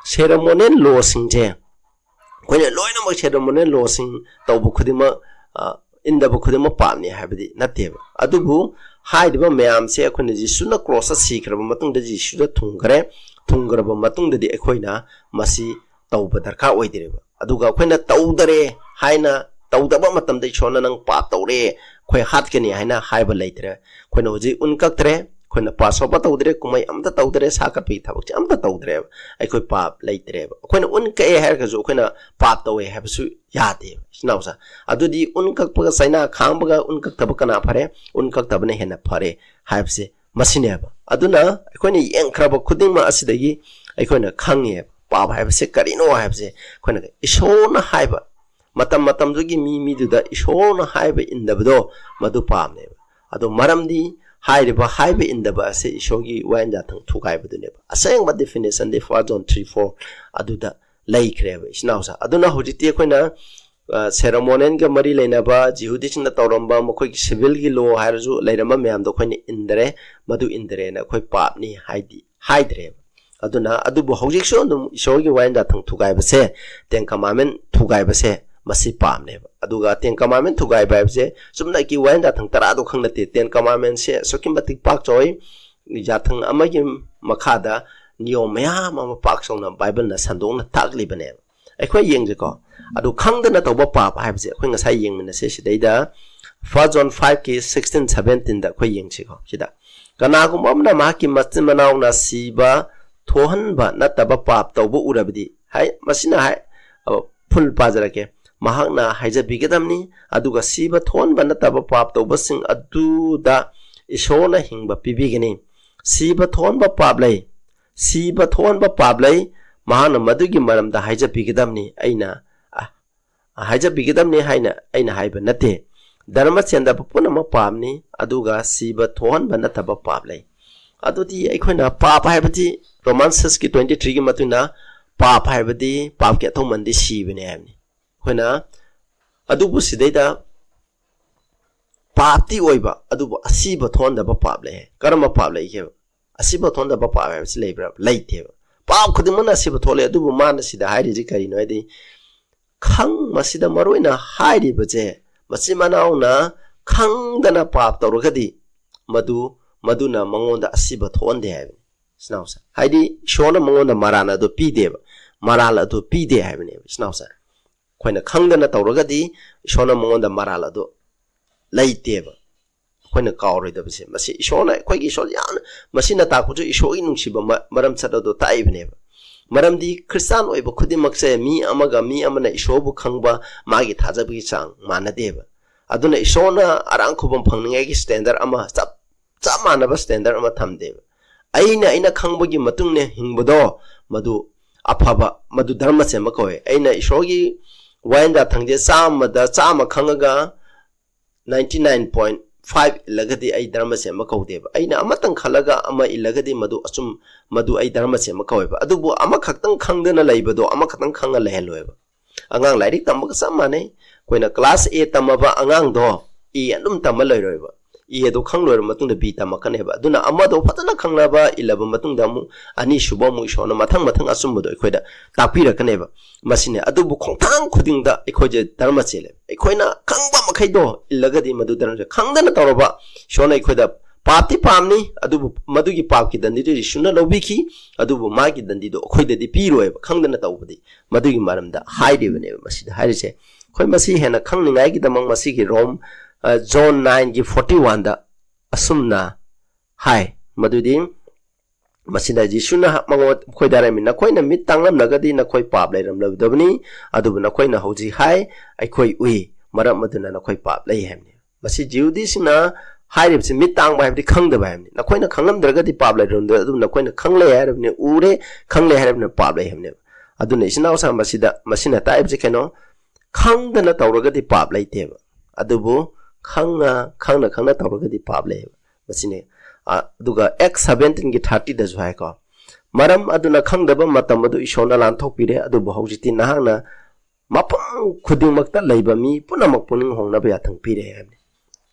ceremonial law ꯁꯤꯡꯁꯦ, ꯑꯩꯈꯣꯏꯅ ꯂꯣꯏꯅꯃꯛ ceremonial law ꯁꯤꯡ ꯇꯧꯕ ꯈꯨꯗꯤꯡꯃꯛ, ꯑ, ꯏꯟꯗꯕ ꯈꯨꯗꯤꯡꯃꯛ ꯄꯥꯞꯅꯤ ꯍꯥꯏꯕꯗꯤ ꯅꯠꯇꯦꯕ꯫ ꯑꯗꯨꯕꯨ ꯍꯥꯏꯔꯤꯕ ꯃꯌꯥꯝꯁꯦ ꯑꯩꯈꯣꯏꯅ ꯖꯤꯁꯨꯅ cross ꯇ ꯁꯤꯈ꯭ꯔꯕ ꯃꯇꯨꯡꯗ, ꯖꯤꯁꯨꯗ ꯊꯨꯡꯈ꯭ꯔꯦ, ꯊꯨꯡꯈ꯭ꯔꯕ ꯃꯇꯨꯡꯗꯗꯤ ꯑꯩꯈꯣꯏꯅ ꯃꯁꯤ ꯇꯧꯕ ꯗꯔꯀꯥꯔ ꯑꯣꯏꯗ꯭ꯔꯦꯕ꯫ ꯑꯗꯨꯒ ꯑꯩꯈꯣꯏꯅ ꯇꯧꯗꯔꯦ ꯍꯥꯏꯅ, ꯇꯧꯗꯕ ꯃꯇꯝꯗ ꯏꯁꯣꯔꯅ "ꯅꯪ ꯄꯥꯞ ꯇꯧꯔꯦ, ꯑꯩꯈꯣꯏ ꯍꯥꯠꯀꯅꯤ" ꯍꯥꯏꯅ ꯍꯥꯏꯕ ꯂꯩꯇ꯭ꯔꯦ꯫ ꯑꯩꯈꯣꯏꯅ ꯍꯧꯖꯤꯛ ꯎꯟ ꯀꯛꯇ꯭ꯔꯦ, ꯑꯩꯈꯣꯏꯅ Passover ꯇꯧꯗ꯭ꯔꯦ, ꯀꯨꯝꯍꯩ ꯑꯝꯇ ꯇꯧꯗ꯭ꯔꯦ, ꯁꯥ ꯀꯠꯄꯒꯤ ꯊꯕꯛꯁꯦ ꯑꯝꯇ ꯇꯧꯗ꯭ꯔꯦꯕ, ꯑꯩꯈꯣꯏ ꯄꯥꯞ ꯂꯩꯇ꯭ꯔꯦꯕ꯫ ꯑꯩꯈꯣꯏꯅ ꯎꯟ ꯀꯛꯑꯦ ꯍꯥꯏꯔꯒꯁꯨ ꯑꯩꯈꯣꯏꯅ ꯄꯥꯞ ꯇꯧꯋꯦ ꯍꯥꯏꯕꯁꯨ ꯌꯥꯗꯦꯕ, ꯏꯆꯤꯟ ꯏꯅꯥꯎꯁꯦ꯫ ꯑꯗꯨꯗꯤ ꯎꯟ ꯀꯛꯄꯒ ꯆꯩꯅꯥ ꯈꯥꯡꯕꯒ ꯎꯟ ꯀꯛꯇꯕ ꯀꯅꯥ ꯐꯔꯦ? ꯎꯟ ꯀꯛꯇꯕꯅ ꯍꯦꯟꯅ ꯐꯔꯦ ꯍꯥꯏꯕꯁꯦ ꯃꯁꯤꯅꯦꯕ꯫ ꯑꯗꯨꯅ ꯑꯩꯈꯣꯏꯅ ꯌꯦꯡꯈ꯭ꯔꯕ ꯈꯨꯗꯤꯡꯃꯛ ꯑꯁꯤꯗꯒꯤ ꯑꯩꯈꯣꯏꯅ ꯈꯪꯉꯦꯕ, ꯄꯥꯞ ꯍꯥꯏꯕꯁꯦ ꯀꯔꯤꯅꯣ ꯍꯥꯏꯕꯁꯦ꯫ ꯑꯩꯈꯣꯏꯅ ꯏꯁꯣꯔꯅ ꯍꯥꯏꯕ, ꯃꯇꯝ ꯃꯇꯝꯗꯨꯒꯤ ꯃꯤ ꯃꯤꯗꯨꯗ ꯏꯁꯣꯔꯅ ꯍꯥꯏꯕ ꯏꯟꯗꯕꯗꯣ, ꯃꯗꯨ ꯄꯥꯞꯅꯦꯕ꯫ ꯑꯗꯣ ꯃꯔꯝꯗꯤ ꯍꯥꯏꯔꯤꯕ ꯍꯥꯏꯕ ꯏꯟꯗꯕ ꯑꯁꯤ ꯏꯁꯣꯔꯒꯤ ꯋꯥꯌꯦꯟ ꯌꯥꯊꯪ ꯊꯨꯒꯥꯏꯕꯗꯨꯅꯦꯕ꯫ ꯑꯁꯦꯡꯕ definition ꯗꯤ First John three four ꯑꯗꯨꯗ ꯂꯩꯈ꯭ꯔꯦꯕ, ꯏꯆꯤꯟ ꯏꯅꯥꯎꯁꯦ꯫ ꯑꯗꯨꯅ ꯍꯧꯖꯤꯛꯇꯤ ꯑꯩꯈꯣꯏꯅ, ꯑ, ceremonial ꯒ ꯃꯔꯤ ꯂꯩꯅꯕ ꯖꯤꯍꯨꯗꯤꯁꯤꯡꯅ ꯇꯧꯔꯝꯕ, ꯃꯈꯣꯏꯒꯤ civil ꯒꯤ law ꯍꯥꯏꯔꯁꯨ, ꯂꯩꯔꯝꯕ ꯃꯌꯥꯝꯗꯣ ꯑꯩꯈꯣꯏꯅ ꯏꯟꯗꯔꯦ, ꯃꯗꯨ ꯏꯟꯗꯔꯦꯅ ꯑꯩꯈꯣꯏ ꯄꯥꯞꯅꯤ ꯍꯥꯏꯗꯤ ꯍꯥꯏꯗ꯭ꯔꯦꯕ꯫ ꯑꯗꯨꯅ, ꯑꯗꯨꯕꯨ ꯍꯧꯖꯤꯛꯁꯨ ꯑꯗꯨꯝ ꯏꯁꯣꯔꯒꯤ ꯋꯥꯌꯦꯟ ꯌꯥꯊꯪ ꯊꯨꯒꯥꯏꯕꯁꯦ, Ten Commandment ꯊꯨꯒꯥꯏꯕꯁꯦ, ꯃꯁꯤ ꯄꯥꯞꯅꯦꯕ꯫ ꯑꯗꯨꯒ Ten Commandment ꯊꯨꯒꯥꯏꯕ ꯍꯥꯏꯕꯁꯦ ꯆꯨꯝꯅꯒꯤ ꯋꯥꯍꯦꯟ ꯌꯥꯊꯪ ꯇꯔꯥꯗꯣ ꯈꯪ ꯅꯠꯇꯦ꯫ Ten Commandment ꯁꯦ ꯑꯁꯨꯛꯀꯤ ꯃꯇꯤꯛ ꯄꯥꯛ ꯆꯥꯎꯏ꯫ ꯌꯥꯊꯪ ꯑꯃꯒꯤ ꯃꯈꯥꯗ ꯅꯤꯌꯣꯝ ꯃꯌꯥꯝ ꯑꯃ ꯄꯥꯛ ꯆꯥꯎꯅ ꯕꯥꯏꯕꯜꯅ ꯁꯟꯗꯣꯛꯅ ꯇꯥꯛꯂꯤꯕꯅꯦꯕ꯫ ꯑꯩꯈꯣꯏ ꯌꯦꯡꯁꯤꯀꯣ꯫ ꯑꯗꯨ ꯈꯪꯗꯅ ꯇꯧꯕ ꯄꯥꯞ ꯍꯥꯏꯕꯁꯦ ꯑꯩꯈꯣꯏ ꯉꯁꯥꯏ ꯌꯦꯡꯃꯤꯟꯅꯁꯦ ꯁꯤꯗꯩꯗ꯫ First John five ꯀꯤ sixteen seventeen ꯗ ꯑꯩꯈꯣꯏ ꯌꯦꯡꯁꯤꯀꯣ꯫ ꯁꯤꯗ, "ꯀꯅꯥꯒꯨꯝꯕ ꯑꯃꯅ ꯃꯍꯥꯛꯀꯤ ꯃꯆꯤꯟ ꯃꯅꯥꯎꯅ ꯁꯤꯕ ꯊꯣꯛꯍꯟꯕ ꯅꯠꯇꯕ ꯄꯥꯞ ꯇꯧꯕ ꯎꯔꯕꯗꯤ", ꯍꯥꯏ, ꯃꯁꯤꯅ ꯍꯥꯏ, ꯑ, full ꯄꯥꯖꯔꯛꯀꯦ, "ꯃꯍꯥꯛꯅ ꯍꯥꯏꯖꯕꯤꯒꯗꯕꯅꯤ, ꯑꯗꯨꯒ ꯁꯤꯕ ꯊꯣꯛꯍꯟꯕ ꯅꯠꯇꯕ ꯄꯥꯞ ꯇꯧꯕꯁꯤꯡ ꯑꯗꯨꯗ ꯏꯁꯣꯔꯅ ꯍꯤꯡꯕ ꯄꯤꯕꯤꯒꯅꯤ꯫ ꯁꯤꯕ ꯊꯣꯛꯍꯟꯕ ꯄꯥꯞ ꯂꯩ, ꯁꯤꯕ ꯊꯣꯛꯍꯟꯕ ꯄꯥꯞ ꯂꯩ, ꯃꯍꯥꯛꯅ ꯃꯗꯨꯒꯤ ꯃꯔꯝꯗ ꯍꯥꯏꯖꯕꯤꯒꯗꯕꯅꯤ, ꯑꯩꯅ, ꯑ, ꯍꯥꯏꯖꯕꯤꯒꯗꯕꯅꯤ ꯍꯥꯏꯅ ꯑꯩꯅ ꯍꯥꯏꯕ ꯅꯠꯇꯦ꯫ ꯙꯔꯃ ꯆꯦꯟꯗꯕ ꯄꯨꯝꯅꯃꯛ ꯄꯥꯞꯅꯤ, ꯑꯗꯨꯒ ꯁꯤꯕ ꯊꯣꯛꯍꯟꯕ ꯅꯠꯇꯕ ꯄꯥꯞ ꯂꯩ"꯫ ꯑꯗꯨꯗꯤ ꯑꯩꯈꯣꯏꯅ ꯄꯥꯞ ꯍꯥꯏꯕꯗꯤ Roman six ꯀꯤ twenty three ꯒꯤ ꯃꯇꯨꯡ ꯏꯟꯅ ꯄꯥꯞ ꯍꯥꯏꯕꯗꯤ ꯄꯥꯞꯀꯤ ꯑꯊꯧꯃꯟꯗꯤ ꯁꯤꯕꯅꯤ ꯍꯥꯏꯕꯅꯤ꯫ ꯑꯩꯈꯣꯏꯅ ꯑꯗꯨꯕꯨ ꯁꯤꯗꯩꯗ ꯄꯥꯞꯇꯤ ꯑꯣꯏꯕ, ꯑꯗꯨꯕꯨ ꯑꯁꯤꯕ ꯊꯣꯛꯍꯟꯗꯕ ꯄꯥꯞ ꯂꯩ꯫ ꯀꯔꯝꯕ ꯄꯥꯞ ꯂꯩꯒꯦꯕ? ꯑꯁꯤꯕ ꯊꯣꯛꯍꯟꯗꯕ ꯄꯥꯞ ꯍꯥꯏꯕꯁꯤ ꯂꯩꯕ꯭ꯔꯥ? ꯂꯩꯇꯦꯕ꯫ ꯄꯥꯞ ꯈꯨꯗꯤꯡꯃꯛꯅ ꯑꯁꯤꯕ ꯊꯣꯛꯂꯛꯑꯦ, ꯑꯗꯨꯕꯨ ꯃꯥꯅ ꯁꯤꯗ ꯍꯥꯏꯔꯤꯁꯤ ꯀꯔꯤꯅꯣ ꯍꯥꯏꯗꯤ, ꯈꯪ-, ꯃꯁꯤꯗ ꯃꯔꯨ ꯑꯣꯏꯅ ꯍꯥꯏꯔꯤꯕꯁꯦ, ꯃꯆꯤꯟ ꯃꯅꯥꯎꯅ ꯈꯪꯗꯅ ꯄꯥꯞ ꯇꯧꯔꯒꯗꯤ ꯃꯗꯨ, ꯃꯗꯨꯅ ꯃꯉꯣꯟꯗ ꯑꯁꯤꯕ ꯊꯣꯛꯍꯟꯗꯦ ꯍꯥꯏꯕꯅꯤ꯫ ꯏꯆꯤꯟ ꯏꯅꯥꯎꯁꯦ, ꯍꯥꯏꯗꯤ ꯏꯁꯣꯔꯅ ꯃꯉꯣꯟꯗ ꯃꯔꯥꯜ ꯑꯗꯨ ꯄꯤꯗꯦꯕ, ꯃꯔꯥꯜ ꯑꯗꯨ ꯄꯤꯗꯦ ꯍꯥꯏꯕꯅꯦꯕ꯫ ꯏꯆꯤꯟ ꯏꯅꯥꯎꯁꯦ, ꯑꯩꯈꯣꯏꯅ ꯈꯪꯗꯅ ꯇꯧꯔꯒꯗꯤ ꯏꯁꯣꯔꯅ ꯃꯉꯣꯟꯗ ꯃꯔꯥꯜ ꯑꯗꯨ ꯂꯩꯇꯦꯕ꯫ ꯑꯩꯈꯣꯏꯅ ꯀꯥꯎꯔꯣꯏꯗꯕꯁꯦ, ꯃꯁꯤ ꯏꯁꯣꯔꯅ, ꯑꯩꯈꯣꯏꯒꯤ ꯏꯁꯣꯔ ꯌꯥꯝꯅ, ꯃꯁꯤꯅ ꯇꯥꯛꯄꯁꯨ ꯏꯁꯣꯔꯒꯤ ꯅꯨꯡꯁꯤꯕ ꯃ-, ꯃꯔꯝꯆꯠ ꯑꯗꯨ ꯇꯥꯛꯏꯕꯅꯦꯕ꯫ ꯃꯔꯝꯗꯤ ꯈ꯭ꯔꯤꯁꯇꯥꯟ ꯑꯣꯏꯕ ꯈꯨꯗꯤꯡꯃꯛꯁꯦ ꯃꯤ ꯑꯃꯒ ꯃꯤ ꯑꯃꯅ ꯏꯁꯣꯔꯕꯨ ꯈꯪꯕ, ꯃꯥꯒꯤ ꯊꯥꯖꯕꯒꯤ ꯆꯥꯡ ꯃꯥꯟꯅꯗꯦꯕ꯫ ꯑꯗꯨꯅ ꯏꯁꯣꯔꯅ ꯑꯔꯥꯡ ꯈꯨꯕꯝ ꯐꯪꯅꯤꯡꯉꯥꯏꯒꯤ standard ꯑꯃ, ꯆꯞ, ꯆꯞ ꯃꯥꯟꯅꯕ standard ꯑꯃ ꯊꯝꯗꯦꯕ꯫ ꯑꯩꯅ, ꯑꯩꯅ ꯈꯪꯕꯒꯤ ꯃꯇꯨꯡ ꯏꯟꯅ ꯍꯤꯡꯕꯗꯣ, ꯃꯗꯨ ꯑꯐꯕ, ꯃꯗꯨ ꯙꯔꯃ ꯆꯦꯟꯕ ꯀꯧꯋꯦ꯫ ꯑꯩꯅ ꯏꯁꯣꯔꯒꯤ ꯋꯥꯌꯦꯟ ꯌꯥꯊꯪꯁꯦ ꯆꯥꯝꯃꯗ ꯆꯥꯝꯃ ꯈꯪꯉꯒ ninety nine point five ꯏꯜꯂꯒꯗꯤ ꯑꯩ ꯙꯔꯃ ꯆꯦꯟꯕ ꯀꯧꯗꯦꯕ꯫ ꯑꯩꯅ ꯑꯃꯇꯪ ꯈꯜꯂꯒ ꯑꯃ ꯏꯜꯂꯒꯗꯤ ꯃꯗꯨ ꯑꯆꯨꯝ-, ꯃꯗꯨ ꯑꯩ ꯙꯔꯃ ꯆꯦꯟꯕ ꯀꯧꯋꯦꯕ꯫ ꯑꯗꯨꯕꯨ ꯑꯃꯈꯛꯇꯪ ꯈꯪꯗꯅ ꯂꯩꯕꯗꯣ ꯑꯃꯈꯛꯇꯪ ꯈꯪꯉ ꯂꯩꯍꯜꯂꯣꯏꯕ꯫ ꯑꯉꯥꯡ ꯂꯥꯏꯔꯤꯛ ꯇꯝꯕꯒ ꯆꯞ ꯃꯥꯟꯅꯩ꯫ ꯑꯩꯈꯣꯏꯅ class A ꯇꯝꯃꯕ ꯑꯉꯥꯡꯗꯣ A ꯑꯗꯨꯝ ꯇꯝꯕ ꯂꯩꯔꯣꯏꯕ꯫ A ꯑꯗꯨ ꯈꯪ ꯂꯣꯏꯔꯕ ꯃꯇꯨꯡꯗ B ꯇꯝꯃꯛꯀꯅꯦꯕ꯫ ꯑꯗꯨꯅ ꯑꯃꯗꯣ ꯐꯖꯅ ꯈꯪꯂꯕ, ꯏꯜꯂꯕ ꯃꯇꯨꯡꯗ ꯑꯃꯨꯛ ꯑꯅꯤꯁꯨꯕ ꯑꯃꯨꯛ ꯏꯁꯣꯔꯅ ꯃꯊꯪ ꯃꯊꯪ ꯑꯆꯨꯝꯕꯗꯣ ꯑꯩꯈꯣꯏꯗ ꯇꯥꯛꯄꯤꯔꯛꯀꯅꯦꯕ꯫ ꯃꯁꯤꯅꯦ꯫ ꯑꯗꯨꯕꯨ ꯈꯣꯡꯊꯥꯡ ꯈꯨꯗꯤꯡꯗ ꯑꯩꯈꯣꯏꯁꯦ ꯙꯔꯃ ꯆꯦꯜꯂꯦꯕ꯫ ꯑꯩꯈꯣꯏꯅ ꯈꯪꯕ ꯃꯈꯩꯗꯣ ꯏꯜꯂꯒꯗꯤ ꯃꯗꯨ ꯙꯔꯃ ꯆꯦꯜꯂꯦ꯫ ꯈꯪꯗꯅ ꯇꯧꯔꯕ ꯏꯁꯣꯔꯅ ꯑꯩꯈꯣꯏꯗ ꯄꯥꯞꯇꯤ ꯄꯥꯞꯅꯤ, ꯑꯗꯨꯕꯨ ꯃꯗꯨꯒꯤ ꯄꯥꯞꯀꯤ ꯗꯟꯗꯤꯗꯨ ꯌꯤꯁꯨꯅ ꯂꯧꯕꯤꯈꯤ꯫ ꯑꯗꯨꯕꯨ ꯃꯥꯒꯤ ꯗꯟꯗꯤꯗꯣ ꯑꯩꯈꯣꯏꯗꯗꯤ ꯄꯤꯔꯣꯏꯕ, ꯈꯪꯗꯅ ꯇꯧꯕꯗꯤ꯫ ꯃꯗꯨꯒꯤ ꯃꯔꯝꯗ ꯍꯥꯏꯔꯤꯕꯅꯦꯕ ꯃꯁꯤꯗ ꯍꯥꯏꯔꯤꯁꯦ꯫ ꯑꯩꯈꯣꯏ ꯃꯁꯤ ꯍꯦꯟꯅ ꯈꯪꯅꯤꯡꯉꯥꯏꯒꯤꯗꯃꯛ ꯃꯁꯤꯒꯤ ꯔꯣꯝ, ꯑ, John nineꯒꯤ forty oneꯗ ꯑꯁꯨꯝꯅ ꯍꯥꯏ, ꯃꯗꯨꯗꯤ ꯃꯁꯤꯗ ꯌꯤꯁꯨꯅ ꯃꯉꯣꯟ, ꯃꯈꯣꯏꯗ ꯍꯥꯏꯔꯝꯃꯤ, "ꯅꯈꯣꯏꯅ ꯃꯤꯠ ꯇꯥꯡꯂꯝꯂꯒꯗꯤ ꯅꯈꯣꯏ ꯄꯥꯞ ꯂꯩꯔꯝꯂꯣꯏꯗꯕꯅꯤ, ꯑꯗꯨꯕꯨ ꯅꯈꯣꯏꯅ ꯍꯧꯖꯤꯛ ꯍꯥꯏ, ꯑꯩꯈꯣꯏ ꯎꯏ, ꯃꯔꯝ ꯑꯗꯨꯅ ꯅꯈꯣꯏ ꯄꯥꯞ ꯂꯩ" ꯍꯥꯏꯕꯅꯤ꯫ ꯃꯁꯤ ꯖꯤꯍꯨꯗꯤꯁꯤꯡꯅ ꯍꯥꯏꯔꯤꯕꯁꯤ ꯃꯤꯠ ꯇꯥꯡꯕ ꯍꯥꯏꯕꯗꯤ ꯈꯪꯗꯕ ꯍꯥꯏꯕꯅꯤ꯫ "ꯅꯈꯣꯏꯅ ꯈꯪꯂꯝꯗ꯭ꯔꯒꯗꯤ ꯄꯥꯞ ꯂꯩꯔꯝꯗ꯭ꯔꯦ, ꯑꯗꯨꯕꯨ ꯅꯈꯣꯏꯅ ꯈꯪꯂꯦ ꯍꯥꯏꯔꯕꯅꯤ, ꯎꯔꯦ, ꯈꯪꯂꯦ ꯍꯥꯏꯔꯕꯅꯤꯅ ꯄꯥꯞ ꯂꯩ" ꯍꯥꯏꯕꯅꯦꯕ꯫ ꯑꯗꯨꯅ ꯏꯆꯤꯟ ꯏꯅꯥꯎꯁꯥ, ꯃꯁꯤꯗ, ꯃꯁꯤꯅ ꯇꯥꯛꯏꯕꯁꯤ ꯀꯩꯅꯣ? ꯈꯪꯗꯅ ꯇꯧꯔꯒꯗꯤ ꯄꯥꯞ ꯂꯩꯇꯦꯕ, ꯑꯗꯨꯕꯨ ꯈꯪꯉ-, ꯈꯪꯅ ꯈꯪꯅ ꯇꯧꯔꯒꯗꯤ ꯄꯥꯞ ꯂꯩꯌꯦꯕ꯫ ꯃꯁꯤꯅꯤ꯫ ꯑ, ꯑꯗꯨꯒ Acts seventeenꯒꯤ thirtyꯗꯁꯨ ꯍꯥꯏꯀꯣ, "ꯃꯔꯝ ꯑꯗꯨꯅ ꯈꯪꯗꯕ ꯃꯇꯝ ꯑꯗꯨ ꯏꯁꯣꯔꯅ ꯂꯥꯟꯊꯣꯛꯄꯤꯔꯦ, ꯑꯗꯨꯕꯨ ꯍꯧꯖꯤꯛꯇꯤ ꯅꯍꯥꯛꯅ ꯃꯐꯝ ꯈꯨꯗꯤꯡꯃꯛꯇ ꯂꯩꯕ ꯃꯤ ꯄꯨꯝꯅꯃꯛ ꯄꯨꯛꯅꯤꯡ ꯍꯣꯡꯅꯕ ꯌꯥꯊꯪ ꯄꯤꯔꯦ" ꯍꯥꯏꯕꯅꯤ꯫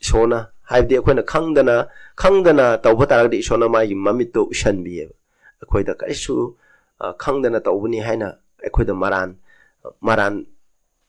ꯏꯁꯣꯔꯅ, ꯍꯥꯏꯕꯗꯤ ꯑꯩꯈꯣꯏꯅ ꯈꯪꯗꯅ, ꯈꯪꯗꯅ ꯇꯧꯕ ꯇꯥꯔꯒꯗꯤ ꯏꯁꯣꯔꯅ ꯃꯥꯒꯤ ꯃꯃꯤꯠꯇꯣ ꯎꯏꯁꯟꯕꯤꯌꯦꯕ꯫ ꯑꯩꯈꯣꯏꯗ ꯀꯔꯤꯁꯨ, ꯑ, ꯈꯪꯗꯅ ꯇꯧꯕꯅꯤ ꯍꯥꯏꯅ ꯑꯩꯈꯣꯏꯗ ꯃꯔꯥꯟ, ꯃꯔꯥꯟ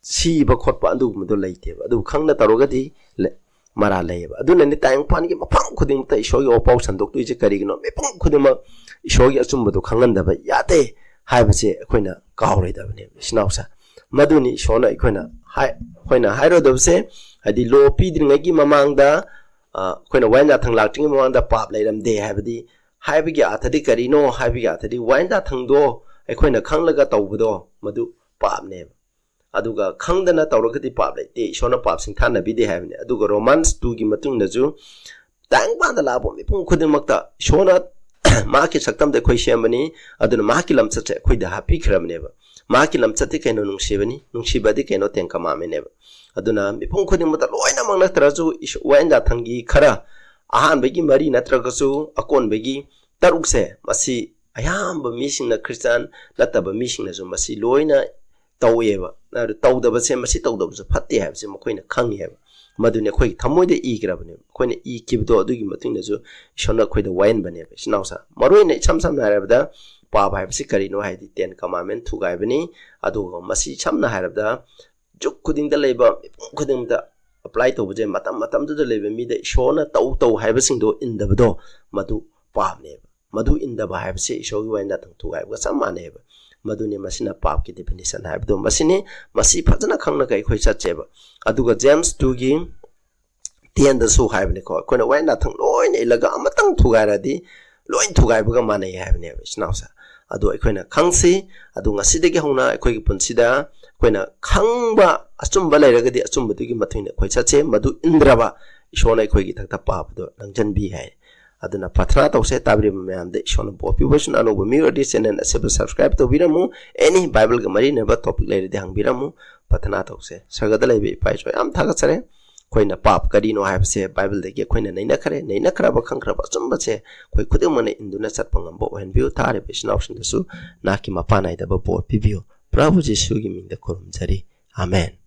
ꯁꯤꯕ ꯈꯣꯠꯄ ꯑꯗꯨꯒꯨꯝꯕꯗꯣ ꯂꯩꯇꯦꯕ꯫ ꯑꯗꯨꯕꯨ ꯈꯪꯅ ꯇꯧꯔꯒꯗꯤ ꯂꯩ-, ꯃꯔꯥꯜ ꯂꯩꯌꯦꯕ꯫ ꯑꯗꯨꯅꯅꯤ ꯇꯥꯏꯕꯪꯄꯥꯟꯒꯤ ꯃꯐꯝ ꯈꯨꯗꯤꯡꯃꯛꯇ ꯏꯁꯣꯔꯒꯤ ꯋꯥꯄꯥꯎ ꯁꯟꯗꯣꯛꯇꯣꯏꯁꯦ꯫ ꯀꯔꯤꯒꯤꯅꯣ? ꯃꯤꯄꯨꯝ ꯈꯨꯗꯤꯡꯃꯛ ꯏꯁꯣꯔꯒꯤ ꯑꯆꯨꯝꯕꯗꯣ ꯈꯪꯍꯟꯗꯕ ꯌꯥꯗꯦ ꯍꯥꯏꯕꯁꯦ ꯑꯩꯈꯣꯏꯅ ꯀꯥꯎꯔꯣꯏꯗꯕꯅꯦꯕ, ꯏꯆꯤꯟ ꯏꯅꯥꯎꯁꯦ꯫ ꯃꯗꯨꯅꯤ ꯏꯁꯣꯔꯅ ꯑꯩꯈꯣꯏꯅ ꯍꯥꯏ-, ꯑꯩꯈꯣꯏꯅ ꯍꯥꯏꯔꯣꯏꯗꯕꯁꯦ, ꯍꯥꯏꯗꯤ law ꯄꯤꯗ꯭ꯔꯤꯉꯩꯒꯤ ꯃꯃꯥꯡꯗ, ꯑ, ꯑꯩꯈꯣꯏꯅ ꯋꯥꯌꯦꯟ ꯌꯥꯊꯪ ꯂꯥꯛꯇ꯭ꯔꯤꯉꯩ ꯃꯃꯥꯡꯗ ꯄꯥꯞ ꯂꯩꯔꯝꯗꯦ ꯍꯥꯏꯕꯗꯤ ꯍꯥꯏꯕꯒꯤ ꯑꯥꯊꯗꯤ ꯀꯔꯤꯅꯣ? ꯍꯥꯏꯕꯒꯤ ꯑꯥꯊꯗꯤ ꯋꯥꯌꯦꯟ ꯌꯥꯊꯪꯗꯣ ꯑꯩꯈꯣꯏꯅ ꯈꯪꯂꯒ ꯇꯧꯕꯗꯣ ꯃꯗꯨ ꯄꯥꯞꯅꯦꯕ꯫ ꯑꯗꯨꯒ ꯈꯪꯗꯅ ꯇꯧꯔꯒꯗꯤ ꯄꯥꯞ ꯂꯩꯇꯦ, ꯏꯁꯣꯔꯅ ꯄꯥꯞ ꯁꯤꯡꯊꯥꯅꯕꯤꯗꯦ ꯍꯥꯏꯕꯅꯤ꯫ ꯑꯗꯨꯒ Romans twoꯒꯤ ꯃꯇꯨꯡꯗꯁꯨ ꯇꯥꯏꯕꯪꯄꯥꯟꯗ ꯂꯥꯛꯄ ꯃꯤꯄꯨꯝ ꯈꯨꯗꯤꯡꯃꯛꯇ ꯏꯁꯣꯔꯅ ꯃꯍꯥꯛꯀꯤ ꯁꯛꯇꯝꯗ ꯑꯩꯈꯣꯏ ꯁꯦꯝꯕꯅꯤ, ꯑꯗꯨꯅ ꯃꯍꯥꯛꯀꯤ ꯂꯝꯆꯠꯁꯦ ꯑꯩꯈꯣꯏꯗ ꯍꯥꯞꯄꯤꯈ꯭ꯔꯕꯅꯦꯕ꯫ ꯃꯍꯥꯛꯀꯤ ꯂꯝꯆꯠꯇꯤ ꯀꯩꯅꯣ? ꯅꯨꯡꯁꯤꯕꯅꯤ꯫ ꯅꯨꯡꯁꯤꯕꯗꯤ ꯀꯩꯅꯣ? Ten Commandmentꯅꯦꯕ꯫ ꯑꯗꯨꯅ ꯃꯤꯄꯨꯝ ꯈꯨꯗꯤꯡꯃꯛꯇ ꯂꯣꯏꯅꯃꯛ ꯅꯠꯇ꯭ꯔꯁꯨ ꯏꯁ-, ꯋꯥꯌꯦꯟ ꯌꯥꯊꯪꯒꯤ ꯈꯔ, ꯑꯍꯥꯟꯕꯒꯤ ꯃꯔꯤ ꯅꯠꯇ꯭ꯔꯒꯁꯨ ꯑꯀꯣꯟꯕꯒꯤ ꯇꯔꯨꯛꯁꯦ, ꯃꯁꯤ ꯑꯌꯥꯝꯕ ꯃꯤꯁꯤꯡꯅ, ꯈ꯭ꯔꯤꯁꯇꯥꯟ ꯅꯠꯇꯕ ꯃꯤꯁꯤꯡꯅꯁꯨ ꯃꯁꯤ ꯂꯣꯏꯅ ꯇꯧꯋꯦꯕ꯫ ꯑꯗꯨ ꯇꯧꯗꯕꯁꯦ, ꯃꯁꯤ ꯇꯧꯗꯕꯁꯨ ꯐꯠꯇꯦ ꯍꯥꯏꯕꯁꯦ ꯃꯈꯣꯏꯅ ꯈꯪꯉꯦꯕ꯫ ꯃꯗꯨꯅꯤ ꯑꯩꯈꯣꯏꯒꯤ ꯊꯃꯣꯏꯗ ꯏꯈ꯭ꯔꯕꯅꯦꯕ꯫ ꯑꯩꯈꯣꯏꯅ ꯏꯈꯤꯕꯗꯣ ꯑꯗꯨꯒꯤ ꯃꯇꯨꯡ ꯏꯟꯅꯁꯨ ꯏꯁꯣꯔꯅ ꯑꯩꯈꯣꯏꯗ ꯋꯥꯍꯟꯕꯅꯦꯕ, ꯏꯆꯤꯟ ꯏꯅꯥꯎꯁꯥ꯫ ꯃꯔꯨ ꯑꯣꯏꯅ ꯏꯁꯝ ꯁꯝꯅ ꯍꯥꯏꯔꯕꯗ, ꯄꯥꯞ ꯍꯥꯏꯕꯁꯤ ꯀꯔꯤꯅꯣ ꯍꯥꯏꯗꯤ, Ten Commandment ꯊꯨꯒꯥꯏꯕꯅꯤ꯫ ꯑꯗꯨꯒ ꯃꯁꯤ ꯁꯝꯅ ꯍꯥꯏꯔꯕꯗ, ꯖꯨꯛ ꯈꯨꯗꯤꯡꯗ ꯂꯩꯕ, ꯃꯤꯄꯨꯝ ꯈꯨꯗꯤꯡꯃꯛꯇ apply ꯇꯧꯕꯁꯦ, ꯃꯇꯝ ꯃꯇꯝꯗꯨꯗ ꯂꯩꯕ ꯃꯤꯗ ꯏꯁꯣꯔꯅ ꯇꯧ ꯇꯧ ꯍꯥꯏꯕꯁꯤꯡꯗꯣ ꯏꯟꯗꯕꯗꯣ, ꯃꯗꯨ ꯄꯥꯞꯅꯦꯕ꯫ ꯃꯗꯨ ꯏꯟꯗꯕ ꯍꯥꯏꯕꯁꯤ ꯏꯁꯣꯔꯒꯤ ꯋꯥꯍꯩ ꯅꯥꯊꯪ ꯊꯨꯒꯥꯏꯕꯒ ꯆꯞ ꯃꯥꯟꯅꯩꯕ꯫ ꯃꯗꯨꯅꯤ ꯃꯁꯤꯅ ꯄꯥꯞꯀꯤ definition ꯍꯥꯏꯕꯗꯣ꯫ ꯃꯁꯤꯅꯤ, ꯃꯁꯤ ꯐꯖꯅ ꯈꯪꯂꯒ ꯑꯩꯈꯣꯏ ꯆꯠꯁꯦꯕ꯫ ꯑꯗꯨꯒ James two ꯒꯤ ten ꯗꯁꯨ ꯍꯥꯏꯕꯅꯤꯀꯣ, ꯑꯩꯈꯣꯏꯅ ꯋꯥꯍꯩ ꯅꯥꯊꯪ ꯂꯣꯏꯅ ꯏꯜꯂꯒ ꯑꯃꯇꯪ ꯊꯨꯒꯥꯏꯔꯗꯤ ꯂꯣꯏ ꯊꯨꯒꯥꯏꯕꯒ ꯃꯥꯟꯅꯩ ꯍꯥꯏꯕꯅꯦꯕ, ꯏꯆꯤꯟ ꯏꯅꯥꯎꯁꯦ꯫ ꯑꯗꯨ ꯑꯩꯈꯣꯏꯅ ꯈꯪꯁꯤ꯫ ꯑꯗꯨ ꯉꯁꯤꯗꯒꯤ ꯍꯧꯅ ꯑꯩꯈꯣꯏꯒꯤ ꯄꯨꯟꯁꯤꯗ ꯑꯩꯈꯣꯏꯅ ꯈꯪꯕ ꯑꯆꯨꯝꯕ ꯂꯩꯔꯒꯗꯤ ꯑꯆꯨꯝꯕꯗꯨꯒꯤ ꯃꯇꯨꯡ ꯏꯟꯅ ꯑꯩꯈꯣꯏ ꯆꯠꯁꯦ꯫ ꯃꯗꯨ ꯏꯟꯗ꯭ꯔꯕ, ꯏꯁꯣꯔꯅ ꯑꯩꯈꯣꯏꯒꯤ ꯏꯊꯛꯇ ꯄꯥꯞ ꯑꯗꯨ ꯅꯝꯁꯤꯟꯕꯤ ꯍꯥꯏ꯫ ꯑꯗꯨꯅ ꯄ꯭ꯔꯊꯅꯥ ꯇꯧꯁꯦ꯫ ꯇꯥꯕꯤꯔꯤꯕ ꯃꯌꯥꯝꯗ ꯏꯁꯣꯔꯅ ꯕꯣꯔ ꯄꯤꯕꯁꯤꯅ꯫ ꯑꯅꯧꯕ ꯃꯤꯑꯣꯏ ꯑꯣꯏꯔꯗꯤ channel ꯑꯁꯤꯕꯨ subscribe ꯇꯧꯕꯤꯔꯝꯃꯨ꯫ Any Bible ꯒ ꯃꯔꯤ ꯂꯩꯅꯕ topic ꯂꯩꯔꯗꯤ ꯍꯪꯕꯤꯔꯝꯃꯨ꯫ ꯄ꯭ꯔꯊꯅꯥ ꯇꯧꯁꯦ꯫ ꯁꯔꯒꯗ ꯂꯩꯕ ꯏꯄꯥ ꯏꯁꯣꯔ, ꯌꯥꯝ ꯊꯥꯒꯠꯆꯔꯦ꯫ ꯑꯩꯈꯣꯏꯅ ꯄꯥꯞ ꯀꯔꯤꯅꯣ ꯍꯥꯏꯕꯁꯦ Bible ꯗꯒꯤ ꯑꯩꯈꯣꯏꯅ ꯅꯩꯅꯈ꯭ꯔꯦ꯫ ꯅꯩꯅꯈ꯭ꯔꯕ, ꯈꯪꯈ꯭ꯔꯕ ꯑꯆꯨꯝꯕꯁꯦ ꯑꯩꯈꯣꯏ ꯈꯨꯗꯤꯡꯃꯛꯅ ꯏꯟꯗꯨꯅ ꯆꯠꯄ ꯉꯝꯕ ꯑꯣꯏꯍꯟꯕꯤꯌꯨ꯫ ꯊꯥꯔꯤꯕ ꯏꯆꯤꯟ ꯏꯅꯥꯎꯁꯤꯡꯗꯁꯨ ꯅꯥꯛꯀꯤ ꯃꯄꯥ ꯅꯥꯏꯗꯕ ꯕꯣꯔ ꯄꯤꯕꯤꯌꯨ꯫ ꯄ꯭ꯔꯚꯨ ꯖꯤꯁꯨꯒꯤ ꯃꯤꯡꯗ ꯈꯨꯔꯨꯝꯖꯔꯤ꯫ ꯑꯥꯃꯦꯟ꯫